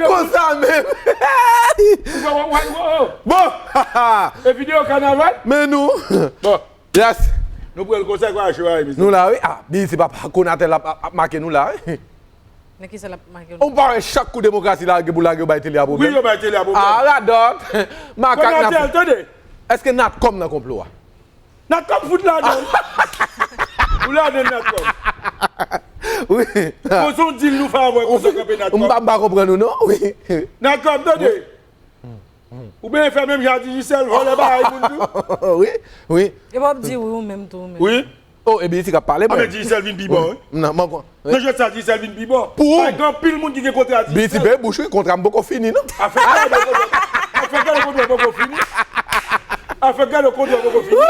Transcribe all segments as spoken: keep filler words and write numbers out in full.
Konsa menm. Bon. E videyo kanaval? Men nou. Bon. Yes. Nou pran l konsa kwa cho a, mesye. Nou la, wi. Ah, B E T papa, Konatel ap, ap, ap make nou la, wi. Nan kisa l ap make nou? Ou pa wè chak kou demokrasi lage pou lage, yo bay tele a pwoblèm? Wi, yo bay tele a pwoblèm. Ah, radòt. Makak n ap Konatel, tande. Èske Natcom nan konplo a? Natcom fout ladan. Ou ladan Natcom. Wi. Bon, se yon deal nou fè avè w, konsa kanpe Natcom. M pa, m pa konprann ou non, wi. Natcom, tande. Ou byen fè menm jan a Digicel, vòlè bagay moun tou. Wi, wi. E pa w ap di wi ou menm tou, ou menm. Wi. Oh, e B E T k ap pale, mwen. Digicel vin pi bon, wi. Non, mwen kon. Nan jwèt sa, Digicel vin pi bon. Pou ou. Paske gen anpil moun ki gen kontra Digicel. B E T bouch, wi, kontra m poko fini, non. Afè gade kontra, afè gade kontra poko fini. Afè gade kontra poko fini.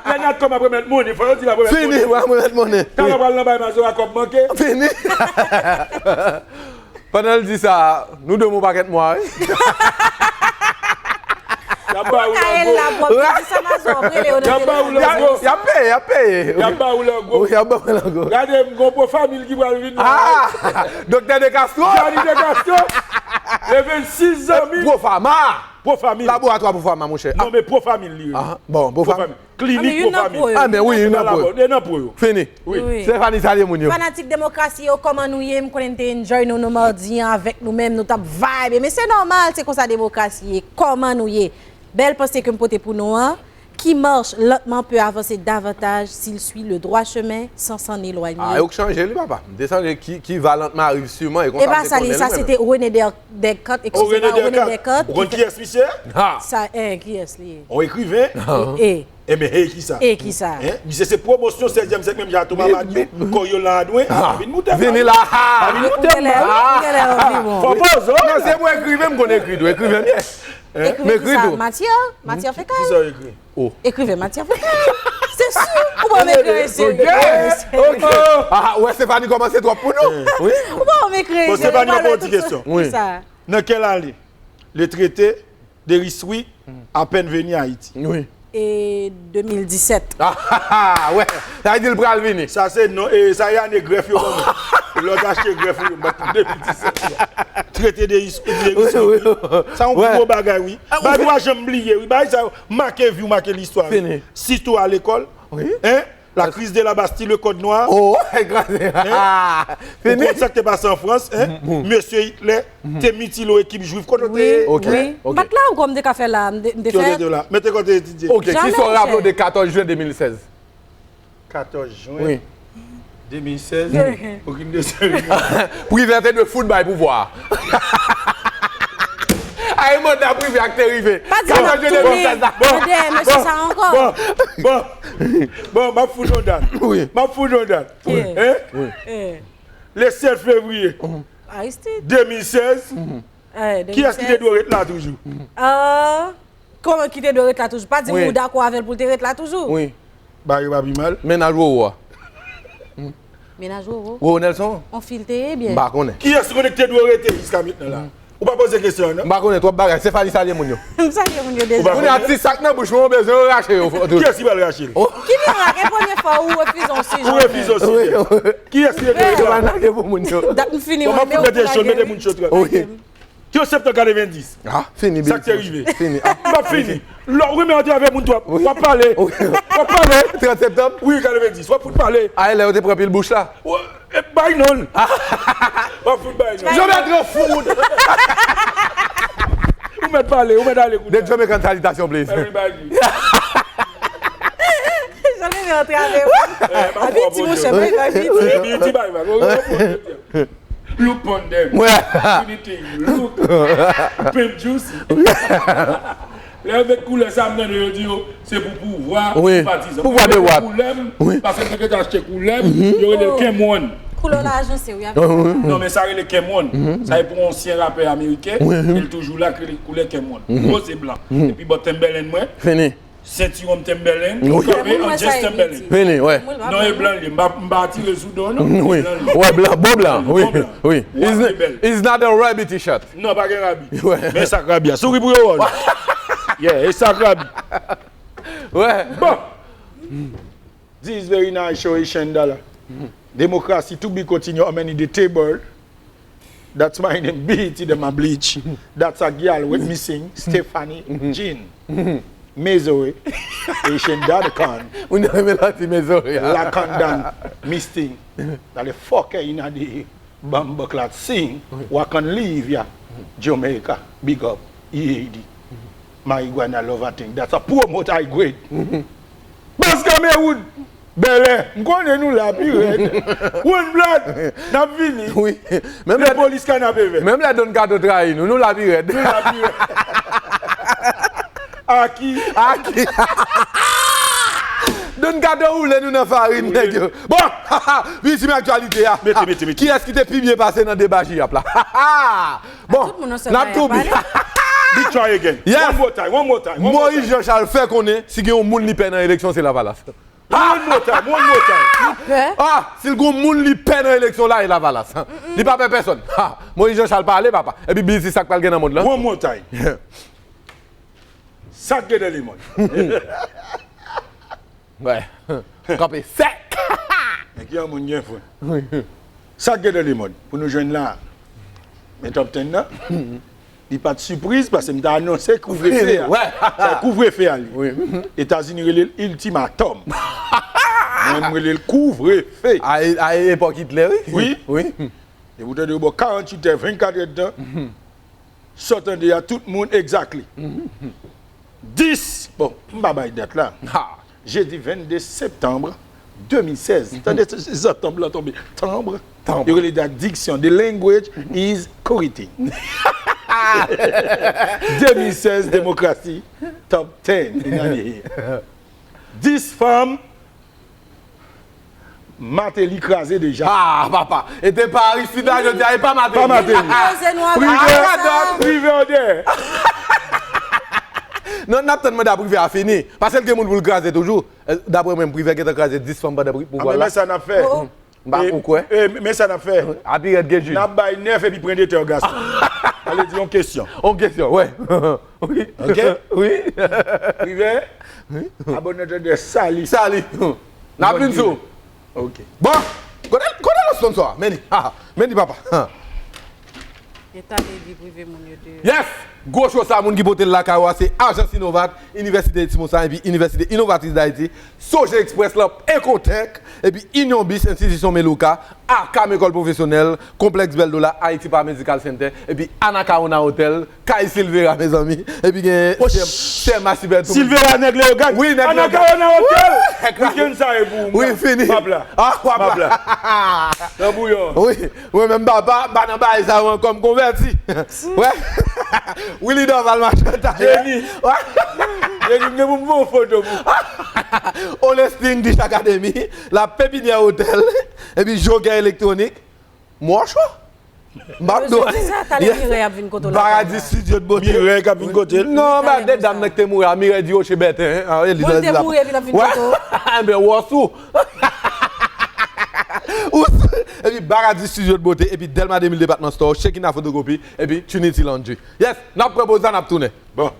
Lè Natcom ap remèt monnen, fò yo di l ap remèt monnen. Fini, w ap remèt monnen. Talè pral nan bay Mazora kòb manke. Fini. Pandan l di sa, nou dwe m yon pakèt mwa, wi. Y ap ba ou lango. Y ap ba ou lango. Y ap peye, y ap peye. Y ap ba ou lango. Wi, y ap ba mwen lango. Gade, m gon Profamil ki pral vin la. Ah! Doktè De Castro? Johnny De Castro. Le vennsis zanmi. Profama. Profamil. Laboratwa Profama, monchè. Non, men Profamil li ye. Ah, bon, Profamil. Klinik Profamil. Ah, men wi, youn nan pwo yo. Youn nan pwo yo. Fini. Wi. Stephanie, salye moun yo. Fanatik demokrasi yo, kòman nou ye? M konnen n te enjoy nou, nou madi an avèk nou menm, nou t ap vibe. Men se nòmal, se konsa demokrasi ye. Kòman nou ye? Bèl panse ke m pote pou nou an. Qui marche lentement peut avancer davantage s'il suit le droit chemin sans s'en éloigner. Ah, yo k chanje li, papa. M te sonje ki, qui va lentement arrive sûrement, e konsa m te konnen li menm. E pa sa li, sa se te René Dè-, Descartes, excusez-moi, René Descartes. Ou konn kiyès misye? Ha! Sa, eh, kiyès li ye? On ekriven. E, e. Enben, e kisa? E kisa? Hein? Misye se pwomosyon sèzyèm sèk, menm jan a Thomas Madiou, Coriolan Adwin, ah, vin moute. Vini la. Ah, vin moute. Ou genlè, ou genlè anvi, bon. Fò poze w. Non, se mwen ekriven, m konn ekri tou. Ekriven byen. Ekriven kisa? Matyè? Matyè Fekal? Kisa w ekri? Oh. Ekriven Matyè Fekal. Se si. Ou pa m ekri serye. Ok. Ah, wè, Stéphanie kòmanse twòp pou nou. Wi. Ou pa m ekri serye. Bon, Stéphanie, mwen poze yon ti kesyon. Wi. Kisa? Nan kèl ane le traité de Ryswick apèn vini Ayiti? Wi. E de mil disèt. Ah, wè, sa vle di l pral vini. Sa se non, e sa e ane grèf yo ban mwen. Lè w t achte grèf ou yo, m bat pou de mil disèt yo. Traité de Ryswick, de Ryswick. Wi, wi. Sa yon gwo bagay, wi. Bagay ou pa janm bliye, wi. Bagay sa yo make vi w, make listwa, wi. Fini. Sitou a lekòl. Wi. Hein? La crise de la Bastille, le code noir. Oh, kraze. Hein? Ou konn sa k te pase an Frans, hein? Mesye Hitler te mitile yon ekip jwif. Kote w te ye? Ok, ok. M pa t la ankò, m te ka fè la, m te, m te fè. Kote w te la? Men te kote etidye. Ok, kisa w raple w de katòz jen de mil sèz? Katòz jen de mil sèz? Wi. Okenn de sa. Privè te dwe fout bay pouvwa a. Ay, manda Privè a k te rive. Pa di m ap tounen dèyè mesye sa ankò. Bon, bon, bon, bon, m ap fout yon dat. Wi. M ap fout yon dat. Hein? Wi. Le sèt fevriye de mil sèz. Kiyès ki te dwe ret la toujou? Ah, kòman ki te dwe ret la toujou? Pa di m ou dakò avè l pou l te ret la toujou. Wi. Bagay yo pa pi mal. Mennaj Roro a. Mennaj Roro? Roro Nelson? On fil te ye byen. M pa konnen. Kiyès ou konnen ki te dwe rete jiska mentnan la? Ou pa poze kesyon an, non? M pa konnen, twòp bagay. Stéphanie, salye moun yo. M salye moun yo deja. Kounye a, ti sa k nan bouch mwen, ou bezwen yo rache yo. Kiyès ki pral rache l? Ki mirak, e premye fwa ou refize yon sijè. Ou refize yon sijè. Kiyès ki te dwe ret la? Dat m fini. Bon, m ap fout mete cho, mete moun cho twòp. Ki yo septanm katrevendis. Ah, fini, sa k te rive. Fini. Ah, m ap fini. Lè w renmen antre avè moun twòp, w ap pale. W ap pale. Trant septanm? Wi, katrevendis. W ap fout pale. A, e lè yo te pran pil bouch la. Bay non. W ap fout bay non. Jean Bertrand fout. Ou mèt pale, ou mèt ale kounye a. The Jamaican salutation, please. Everybody. Jan Bertrand antre avè moun. Abi ti monchè, bay, bay, bay. Look pon dem. Anything. Look. Pimp juicy. Lè yo met koulè sa, m tande yo di yo, se pou pouvwa, pou patizan. Pouvwa de what? Koulè m, paske m te gentan achte koulè m, yo rele l Cameron. Koulè w la ajanse, wi, avèk sa. Non, men sa rele Cameron. Sa e pou ansyen rapè ameriken, e l toujou la, ki rele koulè Cameron. Gwo se blan. Epi bò Timberland mwen. Fini. Sentiwon Timberland, kanpe an just Timberland. Vini, wè. Non, e blan li ye. M pa, m pa atire sou do, non. Wi. Wè, blan, bon blan, wi, wi. It's not a rabbit t-shirt. Non, pa gen rabi. Men sa k rabi a. Souri pou yo wè. Yeah, e sa k rabi. Wè. Bon. This is very nice show, Haitian Dollar. Democracy to be continue, how many the table? That's my name, B E T dem a bleach. That's a gyal with me sing, Stephanie Jean. Mezoe. Haitian Dada Khan. Ou nan melodi Mezoe a. Lakandan, Misting. Dale fuck inna the bumboclaat sing. Wakan Livia. Jamaica. Big up. E A D. Marijuana love a thing. That's a promote I grade. Bas Kamewoun. Bèlè, m konnen nou la pi rèd. Woodblood, n ap vini. Wi. Menm lè Lepolis Kanapevè. Menm lè Don Kato trayi nou, nou la pi rèd. Nou la pi rèd. Aki. Aki. Don Kato woule nou nan farin, nèg yo. Bon, vizim aktyalite a. Mete, mete, mete. Kiyès ki te pi byen pase nan deba J-Yap la? Bon, n ap tou bi. Big try again. Yes. One more time, one more time. One more time. Moïse Jean Charles fè konnen si gen yon moun li pè nan eleksyon se Lavalas. One more time, one more time. Ah, si l gon moun li pè nan eleksyon la, e Lavalas. Li pa pè pèsonn. Ha, Moïse Jean Charles pale, papa. Epi biznis sa k pral gen nan mond lan. One more time. Sa k gen nan lemond. Wè. Kanpe sèk. Men ki yon moun gen fre. Sa k gen nan lemond pou nou jwenn la. Men top ten nan. Li pa t sipriz paske m ta anonse kouvrefe a. Sa kouvrefe a li. Etazini rele l iltimatòm. Mwen m rele l kouvrefe. A epòk Itlè wi. Wi. Depi w tande yo ba w karanntuit è, vennkat è d tan. Sa w tande a tout moun exactly. Dis, bon, m pa bay dat la. Jedi vennde septanm de mil sèz. Tande zantanm lan tonbe. Tanm. Yo rele dat diksyon. The language is correcting. De mil sèz demokrasi top ten. Dis fanm Mateli kraze deja. Ah papa. E te pa Aristide la jodi a e pa Mateli. Pa Mateli. Prive. Prive odè. Non, n ap tann manda Prive a fini. Paske l gen moun pou l kraze toujou. Dapre mwen, Prive gentan kraze dis fanm pandan pouvwa l la. A men sa n ap fè. M pa ou kwè. E men sa n ap fè. A pi rèd gen jij. N ap bay nèf epi pran de tè gason. Ale di yon kesyon. Yon kesyon, wè. Wi. Ok? Wi. Prive. Abòne tande sali. Sali. N ap vin sou. Ok. Bon, kote kote lòt sponsò a? Men li. Ha, men li papa. Yo t ale di Prive moun yo deyò. Yes! Gwo cho sa moun ki pote l lakay ou a se Ajans Inovat, Inivèsite Eti Moussa epi Inivèsite Inovatris Dayiti, Soje Express lan, Ecotech, epi Union Bis, Enstitisyon Melouka, Akam Ekòl Pwofesyonèl, Konplèks Bèl Dola, Haiti Paramedical Center, epi Anacaona Hotel, Kay Silvera mezanmi, epi gen Sè Masibè tou. Silvera nèg Leyogàn. Wi, nèg Leyogàn. Anacaona Hotel. Wikenn sa e pou ou. Wi, fini. M ap la. Ah, w ap la. Nan bouyon. Wi. Mwen menm papa, m pa nan bagay sa yo ankò, m konvèti. Wè. Willy Dorval machann tayè. Jenny. Wè. Jenny, m gen pou m voye yon foto pou. Honesty English Academy, La Pépinière Hotel, epi Joker Electronic. Mwen cho. M p ap do. Jodi sa, talè Mirèy ap vin kote w la. Paradis Studio de Beauté. Mirèy k ap vin kote l. Non, ba de dam nan ki te mouri a, Mirèy di Roche Bèten. Pou l te mouri epi l ap vin kote w. Enben, w ò sou. Ou sou. Epi Paradis Studio de Beauté, epi Delma de mil Department Store, Shekina Photocopy, epi Trinity Laundry. Yes, n ap pran poz la, n ap tounen. Bon.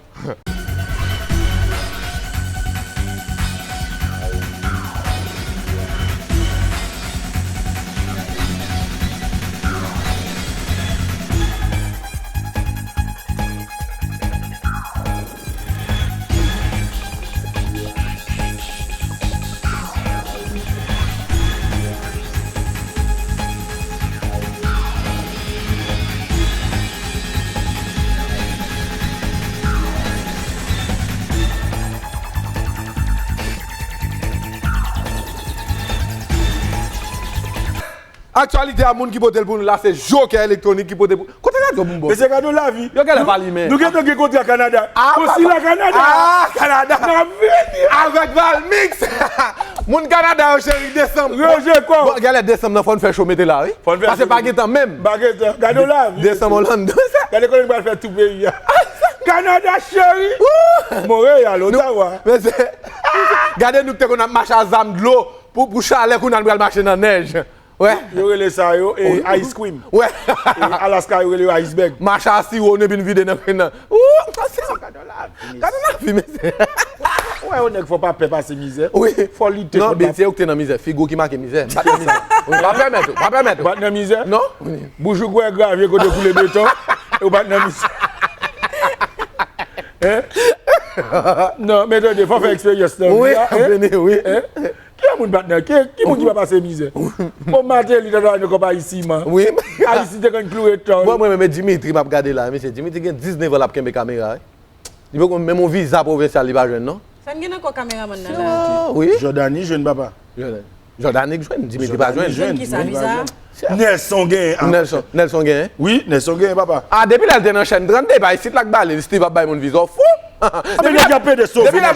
Aktyalite a, moun ki pote l pou nou la, se Joker Electronic ki pote pou. Kote radyo pou m ba w? Men se kado lavi. Yo genlè pa limen. Nou gentan gen kontra Kanada. Konsila Kanada. Ah, Kanada. N ap vini. Avèk Valmix. Moun Kanada yo cheri, desanm. Ranje kò w. Bon, genlè desanm nan fò n fè cho mete la wi. Fò n fè cho. Paske pa gen tan menm. Pa gen tan. Gade w lavi. Desanm Orlando. Gade kote n pral fè tou peyi a. Kanada cheri. Monreyal, Ottawa. Mesye, gade nou ki te konn ap mache a zam dlo pou, pou chalè, kounye a nou pral mache nan nèj. Wè. Yo rele sa yo e, ice cream. Wè. E Alaska yo rele yo iceberg. Mache a siwo nou epi n vide nan, nan. Ooh, sa se gade lavi. Gade lavi, mesye. Ou wè yon nèg fò pa pè pase mizè. Wi. Fò lite kont la. Non, Beti, ou k te nan mizè. Figi w ki make mizè. M pa t nan mizè. Wi, pa pèmèt ou. Pa pèmèt ou. Ou pa t nan mizè? Non. Bouch ou kwè grave kote w koule beton. Ou pa t nan mizè. Hein? Non, men tande, fò fè eksperyans nan vi a, hein? Wi, wi. Hein? Ki moun pa t nan, ki, ki moun ki pa pase mizè? Bon, Martelly, tande, nou konpa isi, man. Wi. Ayiti te konn kloure tòl. Bon, mwen, men Dimitri, m ap gade la, mesye. Dimitri gen diznèf an, l ap kenbe kamera, wi. Li poko menm yon viza pwovensyal li pa jwenn, non. Sa n gen ankò kameramann nan la? Wi. Jordany jwenn, papa. Jordany. Jordany k jwenn, Dimitri pa jwenn. Jwenn kisa, viza? Nelson genyen. Nelson, Nelson genyen? Wi, Nelson genyen, papa. Ah, depi lè l te nan chèn trannde, bay sit la k ba li, Steve ap bay moun viza, w fou? Depi lè, depi lè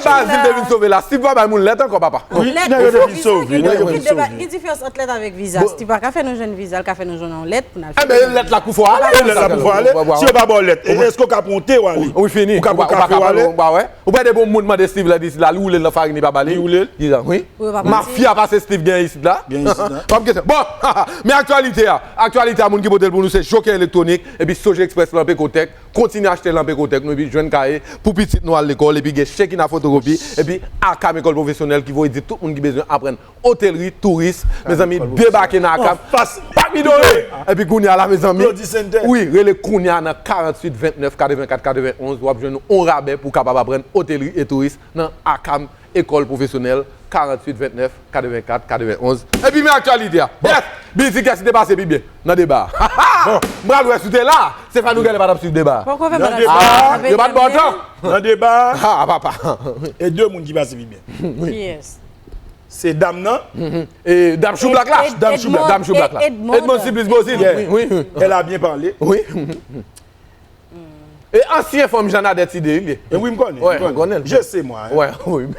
Bazil te vin sove la, Steve pa bay moun lèt ankò, papa. Wi, nèg yo te vin sove, nèg yo vin sove. Ki diferans ant lèt avèk viza? Steve pa ka fè nou jwenn viza, l ka fè nou jwenn yon lèt pou n al fè. Enben, lèt la kou fò ale. E lèt la kou fò ale. Si yo pa ba w lèt, èske w ka monte w ale? Wi, fini. Ou ka pran kafe w ale? Ou pa wè? Ou pa de bon moun mande Steve la di, la, li woule l nan farin, li pa ba li. Li woule l. Di sa, wi. Mafya pase Steve gen isit la. Gen isit la. Pa m kesyon. Bon, men aktyalite a. Aktyalite a, moun ki pote l pou nou, se Joker Electronic, epi Soje Express lan Pekotèk. Kontinye achte lan Pekotèk nou, epi jwenn kaye pou pitit nou al lekòl, epi gen Chekina Fotokopi, epi Akam Ekòl Pwofesyonèl ki voye di tout moun ki bezwen aprann otelri, touris, mezanmi, debake nan Akam. Pa midore! Epi kounye a la, mezanmi, wi, rele kounye a nan karanntuit ventnèf katrevenkat katrevenonz, w ap jwenn yon rabè pou w kapab aprann otelri e touris nan Akam Ekòl Pwofesyonèl, karanntuit ventnèf katrevenkat katrevenonz. Epi men aktyalite a. Yes! Billy, kiyès ki te pase pi byen nan deba a? M pral wè si w te la. Stefano genlè pa t ap swiv deba a. Poko fè bagay sa. Yo pa t ba w tan. Nan deba a. Ah, papa. E de moun ki pase pi byen. Kiyès? Se dam nan. E dam choublak la. Dam choublak. Dam choublak la. Edmond Siplis Bozil. Wi, wi. Elle a bien parlé. Wi. E ansyen fanm Jean Nadet Idé li ye. E wi, m konnen, m konnen. Je sais, moi, hein. Wi, wi.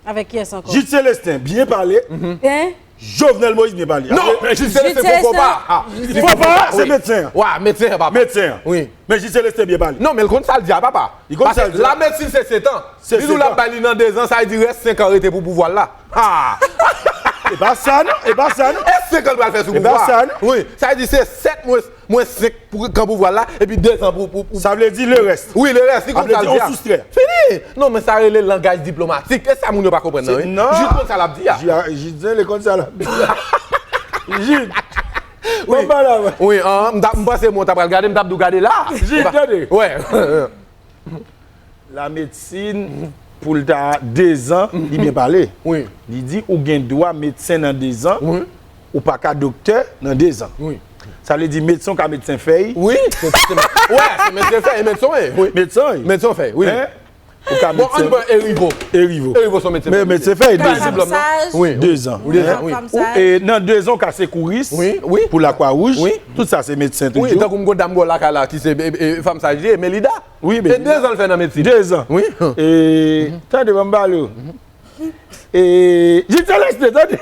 Avèk kiyès ankò? Jude Célestin, bien parlé. Hein? Jovenel Moïse, bien parlé. Non, men Jude Célestin fò pa. Fò pa, se medsen an. Wi, medsen an, papa. Medsen an. Wi. Men Jude Célestin bien parlé. Non, men l konn sa l di a, papa. Li konn sa l di a. Paske lamedsin se sèt an. Li di w l ap bay li nan dezan, sa vle di rès senk an rete pou pouvwa l la. Ha! E pa sa non, e pa sa non. E senk an l pral fè sou pouvwa a. E pa sa non. Wi, sa vle di se sèt mwens, mwens senk pou pran pouvwa l la, epi dezan pou, pou, pou... Sa vle di le rès. Wi, le rès, li konn sa l di a. Sa vle di on soustrè. Fini! Non, men sa rele langaj diplomatik. E sa moun yo pa konprann nan, wi. Non. Jude konn sa l ap di a. Jude, Jude, li konn sa l ap di a. Jude. Wi. Bon, pa la, wi. Wi, an, m ta, m panse mwen w ta pral gade, m t ap di w gade la. Jude, tande. Wi. Lamedsin, pou l ta dezan, li byen pale. Wi. Li di ou gen dwa medsen nan dezan, wi, ou pa ka doktè nan dezan. Wi. Sa vle di medsen, ou ka medsen fèy. Wi, se, se, wè, se medsen fèy, medsen, wi. Medsen, wi. Medsen fèy, wi. Hein? Ou ka medsen. Bon, ann pran Erivo. Erivo. Erivo se yon medsen fèy. Men medsen fèy, dezan. Wi. Dezan. Dezan, wi. Ou, e nan dezan, ou ka sekouris, wi, wi, pou Lakwa Wouj. Wi. Tout sa se medsen toujou. Wi, tankou m gon dam bò lakay la ki se, e, e, fanm saj li ye, Melida. Wi, men e dezan l fè nan medsin. Dezan. Wi. E, tande, ban m pale w. E, Jude Célestin, tande.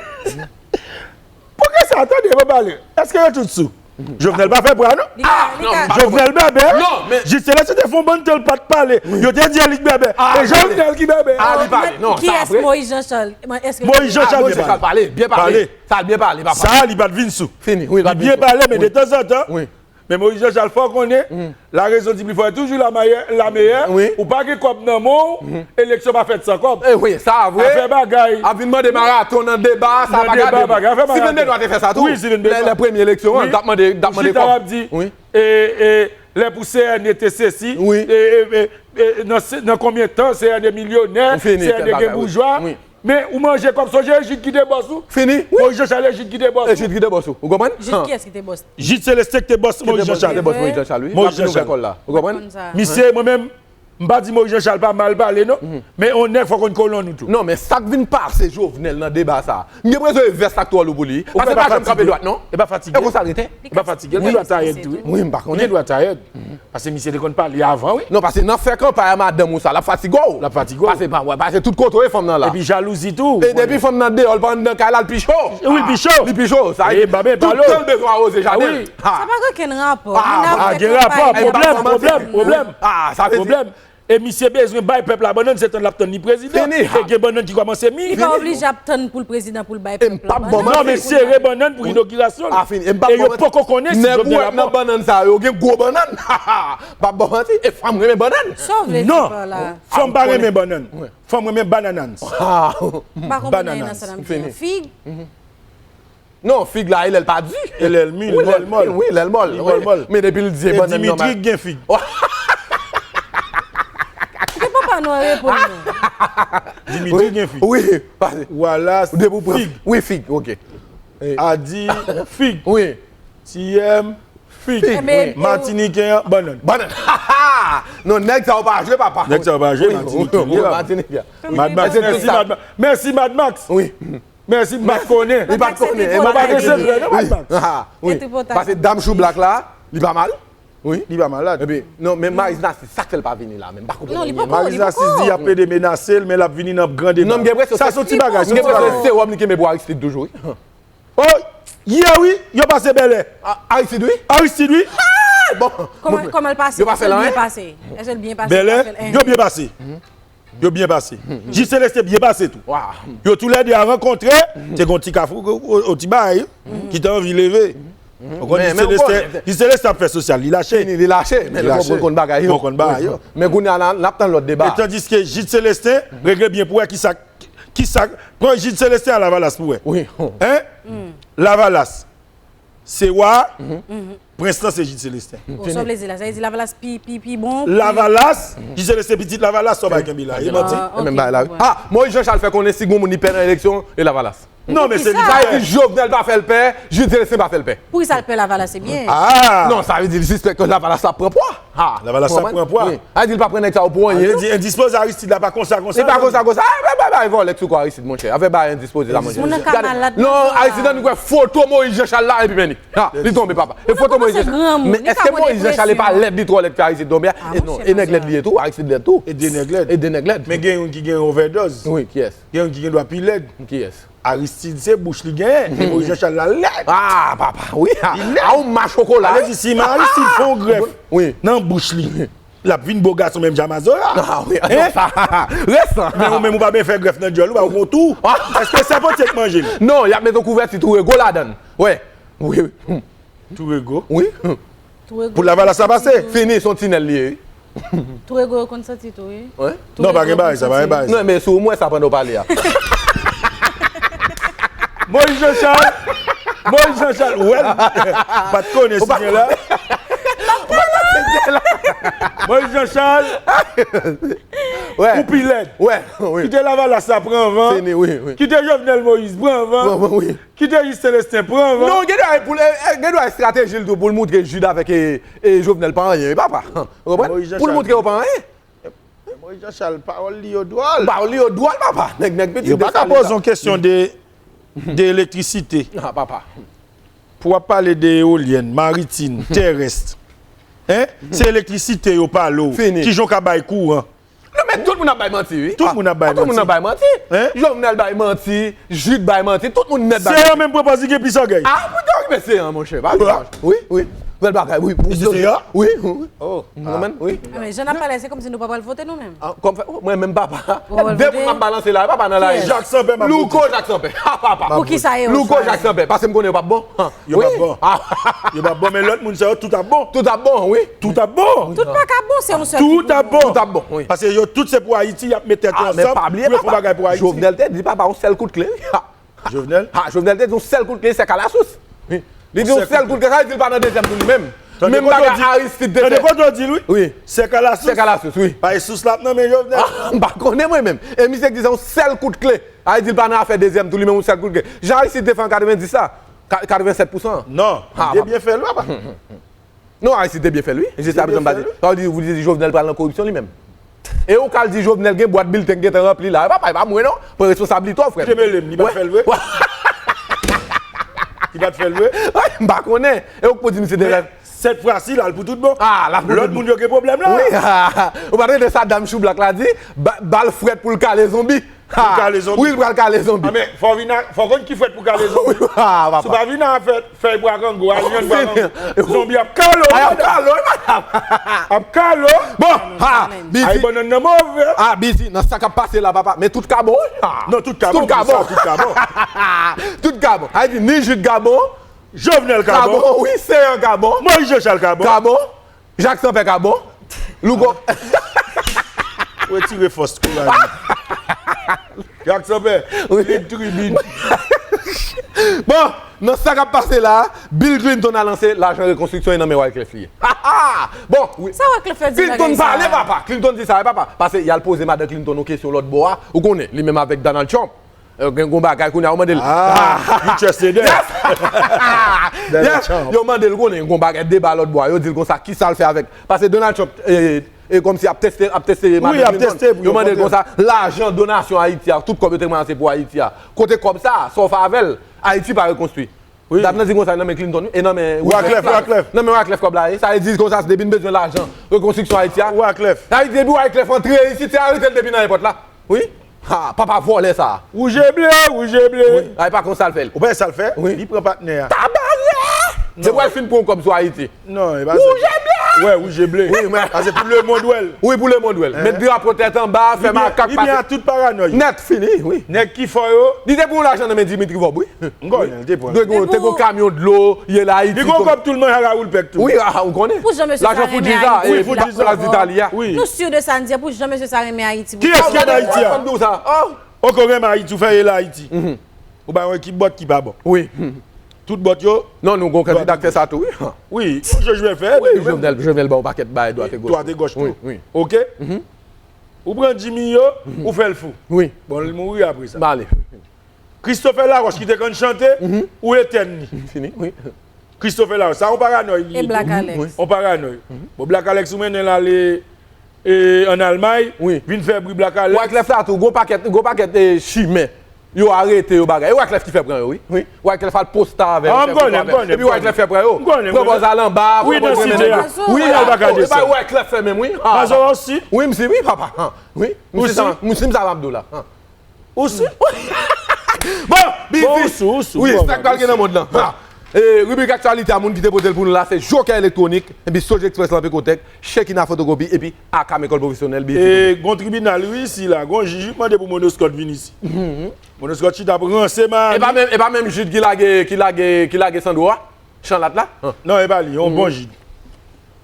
Poukisa, tande, ban m pale w. Èske yo tout sou? Jovenel pa fè bra, non. Li ka, li ka. Jovenel bèbè. Non, men Jude Célestin te fè yon bann tan l pa t pale. Yo te di li bèbè. E Jovenel ki bèbè. Ah, li pale. Non, sa vre. Kiyès Moïse Jean Charles? Moïse Jean Charles byen pale. Byen pale, byen pale. Sa l byen pale, papa. Sa, li pa t vin sou. Fini, wi, li pa t vin sou. Li byen pale, men detanzantan, wi. Men Moïse Jean Charles, fò w konnen, la raison du plus fort est toujours la meilleure, la meilleure. Wi. Ou pa gen kòb nan men w, eleksyon pa fèt san kòb. E wi, sa vre. Afè bagay. Ap vin mande maraton nan deba, sa pa ka deba. Steven Benoît te fè sa tou. Wi, Steven Benoît. Lè, lè premye eleksyon an, l t ap mande, l t ap mande kòb. Wi. E, e, lè pou C N E te sesi, wi, e, e, e, e, nan, nan konbyen tan C N E milyonè, C N E gen boujwa. Wi. Men ou manje kòb, sonje Ejid ki te bòs ou. Fini, wi. Moïse Jean Charles, Ejid ki te bòs ou. Ejid ki te bòs ou. Ou konprann? Ejid kiyès ki te bòs? Ejid Célestin ki te bòs Moïse Jean Charles. Ki te bòs Moïse Jean Charles, wi. Moïse Jean Charles. Ou konprann? Misye, mwen menm, m pa di Moïse Jean Charles pa mal pale, non. Men on nèg fò konn kolonn ou tou. Non, men sa k vin pase Jovenel nan deba sa a, m gen prezyon e vès la k twò lou pou li. Paske l pa janm kanpe dwat, non. E pa fatige. E konsa l rete. E pa fatige. Li gen dwa tayèd tou, wi. Wi, m pa konnen. Li gen dwa tayèd. Paske misye te konn pale avan, wi. Non, paske nan fè kanpay a madanm ou sa, l ap fatige w. L ap fatige w. Paske, pa, wè, paske tout kote w ye fanm nan la. Epi jalouzi tou. E depi fanm nan deyò, l pa anndan kay la, l pi cho. Wi, l pi cho. Li pi cho. Sa, tout tan l bezwen awoze jaden l. Sa pa gen okenn rapò. Ah, gen rapò. Pwoblèm, pwoblèm, pwoblèm. Ah, sa vle di pwoblèm. E misye bezwen bay pèp la bannann, se tann l ap tann li prezidan. Fini. E gen bannann ki kòmanse mi. Li pa oblije ap tann pou l prezidan pou l bay pèp la bannann. Non, men sere bannann pou inogirasyon l. E yo poko konnen si Jovenel ap nan bannann sa yo, gen gwo bannann. M p ap ba w manti, e fanm renmen bannann. Sa w vle di pa la? Fanm pa renmen bannann. Fanm renmen bananans. M pa konprann anyen nan sa n ap di an. Fig? Non, fig la, e lè l pa di. E lè l mi, lè l mòl. Wi, lè l mòl. Li mòl, mòl. Men depi l di e bannann nòmal. Dimitri gen fig. Ki papa nou an reponn nou? Dimitri gen fig. Wi, pase. Wallace, fig. Wi, fig, ok. Adi, fig. Wi. T M, fig. Fig, wi. Matiniken an, bannann. Bannann. Non, nèg sa yo pa jwe, papa. Nèg sa yo pa jwe, Matiniken. Wi, Matiniken. Mad Max, mèsi, Mad Max. Mèsi, Mad Max. Wi. Mèsi, m pa t konnen. Li pa t konnen. Ou pa gen sekrè, non, Mad Max. Wi. Paske dam choublak la, li pa mal. Wi. Li pa malad. Epi, non, men Maryse Narcisse, sa k fè l pa vini la menm? M pa konprann anyen. Maryse Narcisse di y ap plede menase l, men l ap vini nan gran deba. Non, m gen enpresyon se sewòm li kenbe pou Aristide toujou, wi. Oh, yeah, wi, yo pase Bèlè. Aristide, wi. Aristide, wi. Bon. Kòman l pase? Yo pa fè l anyen? Èske l byen pase? Èske l byen pase? Bèlè, yo byen pase. Yo byen pase. Jid Celestin byen pase tou. Yo toulède a rankontre, te gon ti kafou, o, o, o ti bagay, ki te anvi leve. Ou konn Jid Celestin, Jid Celestin ap fè sosyal, li lache. Li lache, men li konn bagay yo. Konn bagay yo. Men kounye a la, n ap tann lòt deba. E tandiske Jid Celestin, regle byen pou wè kisa, kisa, pran Jid Celestin a Lavalas pou wè. Wi. Hein? Lavalas. Se wa, prens lan se Jid Celestin. Sa w vle di la? Sa vle di Lavalas pi, pi, pi bon? Lavalas, Jid Celestin pitit Lavalas, sa w bay kenbe la? E manti? E menm bagay la, wi. Ah, Moïse Jean Charles fè konnen si gon moun li pè nan eleksyon, e Lavalas. Non, men se li ki pè. Sa vle di Jovenel pa fè l pè, Jid Celestin pa fè l pè. Poukisa l pè Lavalas, se byen? Ah! Non, sa vle di li sispèk ke Lavalas ap pran pwa. Ha! Lavalas ap pran pwa. Wi. Sa vle di li pa pran nèg sa yo pou anyen. Sa vle di endispoze Aristide la pa konsa, konsa. Li pa konsa, konsa. Ah, bay, bay, bay, vòlè sou kò Aristide, monchè. Afè bay endispoze la, monchè. Moun nan ka malad. Non, Aristide, nou wè foto Moïse Jean Charles la, epi men li. Ha, li tonbe, papa. E foto Moïse Jean Charles. Men èske Moïse Jean Charles pa lèd, li twò lèd ke Aristide tonbe a? E non, e nèg lèd li ye tou, Aristide lèd tou. E de nèg lèd. E de nèg lèd. Men gen youn ki gen ovèdoz. Wi, kiyès? Gen youn ki gen dwa pi lèd. Kiyès? Aristide se bouch li genyen, men Moïse Jean Charles la lèd. Ah, papa, wi. Li lèd. A, ou ma chokola. Sa vle di si Aristide fè yon grèf nan bouch li, l ap vin bo gason menm jan Mazora. Ah, wi. Hein? Resan. Men ou menm ou pa byen fè grèf nan djòl ou, ba ou gon tou. Èske se potye k manje l? Non, y ap met yon kouvèti tou rego ladan l. Wè. Wi, wi. Tou rego? Wi. Pou Lavalas la pase. Fini, se yon tinèl li ye, wi. Tou rego yo konn santi tou, wi. Non, pa gen bagay sa, pa gen bagay sa. Non, men si w mwen sa pandan w pale a. Moïse Jean Charles, Moïse Jean Charles, wè, pa t konnen si gen la. Moïse Jean Charles, ou pi lèd. Kite Lavalas la pran van. Kite Jovenel Moïse pran van. Kite Jid Celestin pran van. Non, gen dwa pou l, eh, eh, gen dwa estrateji l tou pou l moutre Jid avèk, eh, eh, Jovenel pa anyen, wi, papa. Ou konprann? Pou l moutre yo pa anyen. Moïse Jean Charles, pawòl li yo dwòl. Pawòl li yo dwòl, papa. Nèg, nèg pitit de Salita. Yo pa ka poze yon kesyon de, de elektrisite. Ah, papa. Pou w ap pale de eolyèn, maritim, tèrès. Hein? Se elektrisite yo pale w. Fini. Kijan w ka bay kouran? Non, men tout moun ap bay manti, wi. Tout moun ap bay manti. Tout moun ap bay manti. Hein? Jovenel bay manti, Jid bay manti, tout moun nèt bay manti. Se an menm pwopòz li gen plis ògèy. Ah, pou te okipe se an, monchè. Pa gen wi, wi. Bèl bagay, wi. Wi, wi. Oh, nou menm, wi. Ah, men jan n ap pale, se kòmsi nou pa pral vote nou menm. Ah, kòm fè, oh, mwen menm papa. De moun m ap balanse la, papa nan la. Jacques Sampè m ap vote. Louko Jacques Sampè. Ah, papa. Pou ki sa e Louko Jacques Sampè, paske m konnen yo p ap bon. Yo p ap bon. Yo p ap bon, men lòt moun sa yo, tout ap bon. Tout ap bon, wi. Tout ap bon. Tout pa ka bon, se yon sèl ki pou bon. Tout ap bon. Tout ap bon, wi. Paske yo tout se pou Ayiti, y ap met tèt yo ansanm pou yo fè yon bagay pou Ayiti. Jovenel te di, papa, yon sèl kout kle, wi. Jovenel? Ha, Jovenel te di, yon sèl kout kle, se kalasous. Wi. Li di, yon sèl kout kle, sa vle di l pa nan dezyèm tou li menm. Menm bagay Aristide te fè. Tande kote w di l, wi. Wi. Se kalasous. Se kalasous, wi. Pa e sous la ap nan men Jovenel. Ah, m pa konnen mwen menm. E misye ki di, se yon sèl kout kle. Sa vle di l pa nan afè dezyèm tou li menm, yon sèl kout kle. Jan Aristide te fè an katrevendis la. Ka-, katrevensèt pousan. Non, li te byen fè l, papa. Non, Aristide te byen fè l, wi. Jiska prezan, m pa di. Sa vle di, ou di Jovenel pral nan koripsyon li menm. E ou k al di Jovenel gen bwat bilten k gentan ranpli la. E papa, e pa mwen non. Pran responsablite w, frè m. Ki te mele m, li pa t fè l vre? Li pa t fè l vre? M pa konnen. E ou k pou di misye te fè l? Sèt fwa si, l al pou tout bon. Ah, l al pou tout bon. Lòt moun yo gen pwoblèm la. Wi, ou pa tande sa dam choublak la di? Ba-, ba l frèt pou l kale zonbi. Pou kale zonbi. Wi, l pral kale zonbi. Ah, men, fò w vin a, fò w konn ki fwèt pou kale zonbi. Ah, papa. Si w pa vin a fè, fèy bwa kango, alyann bwa kango, zonbi ap kale w. Ay, ap kale w, wi, madam. Ap kale w. Bon, ha, Ay, Bizi. Bannann nan move. Ah, Bizi, nan sa k ap pase la, papa. Men tout ka bon, wi. Ah. Non, tout ka bon, tout ka bon. Tout ka bon. Tout ka bon. Sa di ni Jude ka bon. Jovenel ka bon. Ka bon, wi, Seyan ka bon. Moïse Jean Charles ka bon. Ka bon. Jacques Sampè ka bon. Louko. Retire fòs kouraj. Jacques Sampè, wi. Li tribin. Bon, nan sa k ap pase la, Bill Clinton a lanse lajan rekonstriksyon e nan men Wyclef li ye. Bon, wi. Sa Wyclef fè di Clinton pale, papa. Clinton di sa, papa. Pase y al poze madan Clinton yon kesyon lòt bò a. Ou konnen, li menm avèk Donald Trump. Eh, gen yon bagay kounye a, yo mande l. Ah, you trust it there. Yes! Yo mande l, konnen, gen yon bagay deba lòt bò a. Yo di l konsa, ki sa l fè avèk. Pase Donald Trump, eh, eh, kòmsi ap teste, ap teste madan Clinton. Yo mande l konsa, lajan donasyon Ayiti a, tout kòb yo te ranmase pou Ayiti a. Kote kòb sa, sa w fè avè l? Ayiti pa rekonstwi. Dam nan di konsa, nan men Clinton, wi, e nan men Wyclef, Wyclef. Nan men Wyclef kòb la ye. Sa vle di konsa, depi n bezwen lajan rekonstriksyon Ayiti a. Wyclef. Sa vle di depi Wyclef antre isit, se arete l depi nan èpòt la. Wi. Ha, papa vòlè sa. Wouj e ble, wouj e ble. Wi, ay pa konsa l fè l. Ou pa wè sa l fè? Wi. Li pran patnè a. Tabalè! Se pou l fin pran kòb sou Ayiti. Non, e pa sa. Wouj e ble! Wè, wouj e ble. Wi, men pase pou lemonn wè l. Wi, pou lemonn wè l. Met drapo tèt anba, fè makak pase. Li byen a tout paranòy. Nèt fini, wi. Nèg ki fò yo. Li te pran lajan nan men Dimitri Vorbe, wi. M konnen, li te pran. Te gon kamyon dlo, ye la Ayiti. Li gon kòb tou, l manje a Raoul Peck tou. Wi, ah, ou konnen. Pou jan mesye sa renmen Ayiti la. Plas Ditali a. Wi. Nou si de sa n di a, pou jan mesye sa renmen Ayiti. Kiyès ki renmen Ayiti a? Oke, w renmen Ayiti, ou fè ye la Ayiti. Ou bay yon ekip bòt ki pa bon. Wi. Tout bòt yo. Non, nou gon kandida k fè sa tou, wi. Wi, Jovenel fè. Wi, Jovenel, Jovenel ba w pakèt bay dwat e gòch. Dwat e gòch tou. Wi, wi. Oke? Ou pran Jimmy yo, ou fè l fou. Wi. Bon, li mouri apre sa. Bale. Christopher Laroche ki te konn chante, ou etèn li. Fini, wi. Christopher Laroche, sa yon paranòy li ye. E Black Alex. Yon paranòy. Bon, Black Alex ou mennen l ale e, ann Almay, vin fè bri Black Alex. Wyclef la tou, gon pakèt, gon pakèt, e, chimè. Yo arete yo bagay. E Wyclef ki fè pran yo, wi. Wi. Wyclef al poste avè l. Epi Wyclef fè pran yo. Pran bòz al anba, pran bòz renmen nèg yo. Wi, e pa Wyclef fè menm, wi. Wi, m si, wi, papa. Wi, m si, m si, m sa m ap di w la. Ou si? Bon, Bizi. Wi, sa k pral gen nan mond lan. E, ribrik aktyalite a, moun ki te pote l pou nou la, se Jokè Elektwonik, epi Sojexpress lan, Pekotèk, Chekina Fotokopi, epi Akam Ekòl Pwofesyonèl, Bizi. E, gon tribinal, wi, isi la, gon jij mande pou Monoscot vin isi. Monoscot chita ap ranse Miami. E pa menm, e pa menm Jude ki lage, ki lage, ki lage Sandro a? Chanlat la? Non, e pa li, yon bon jij.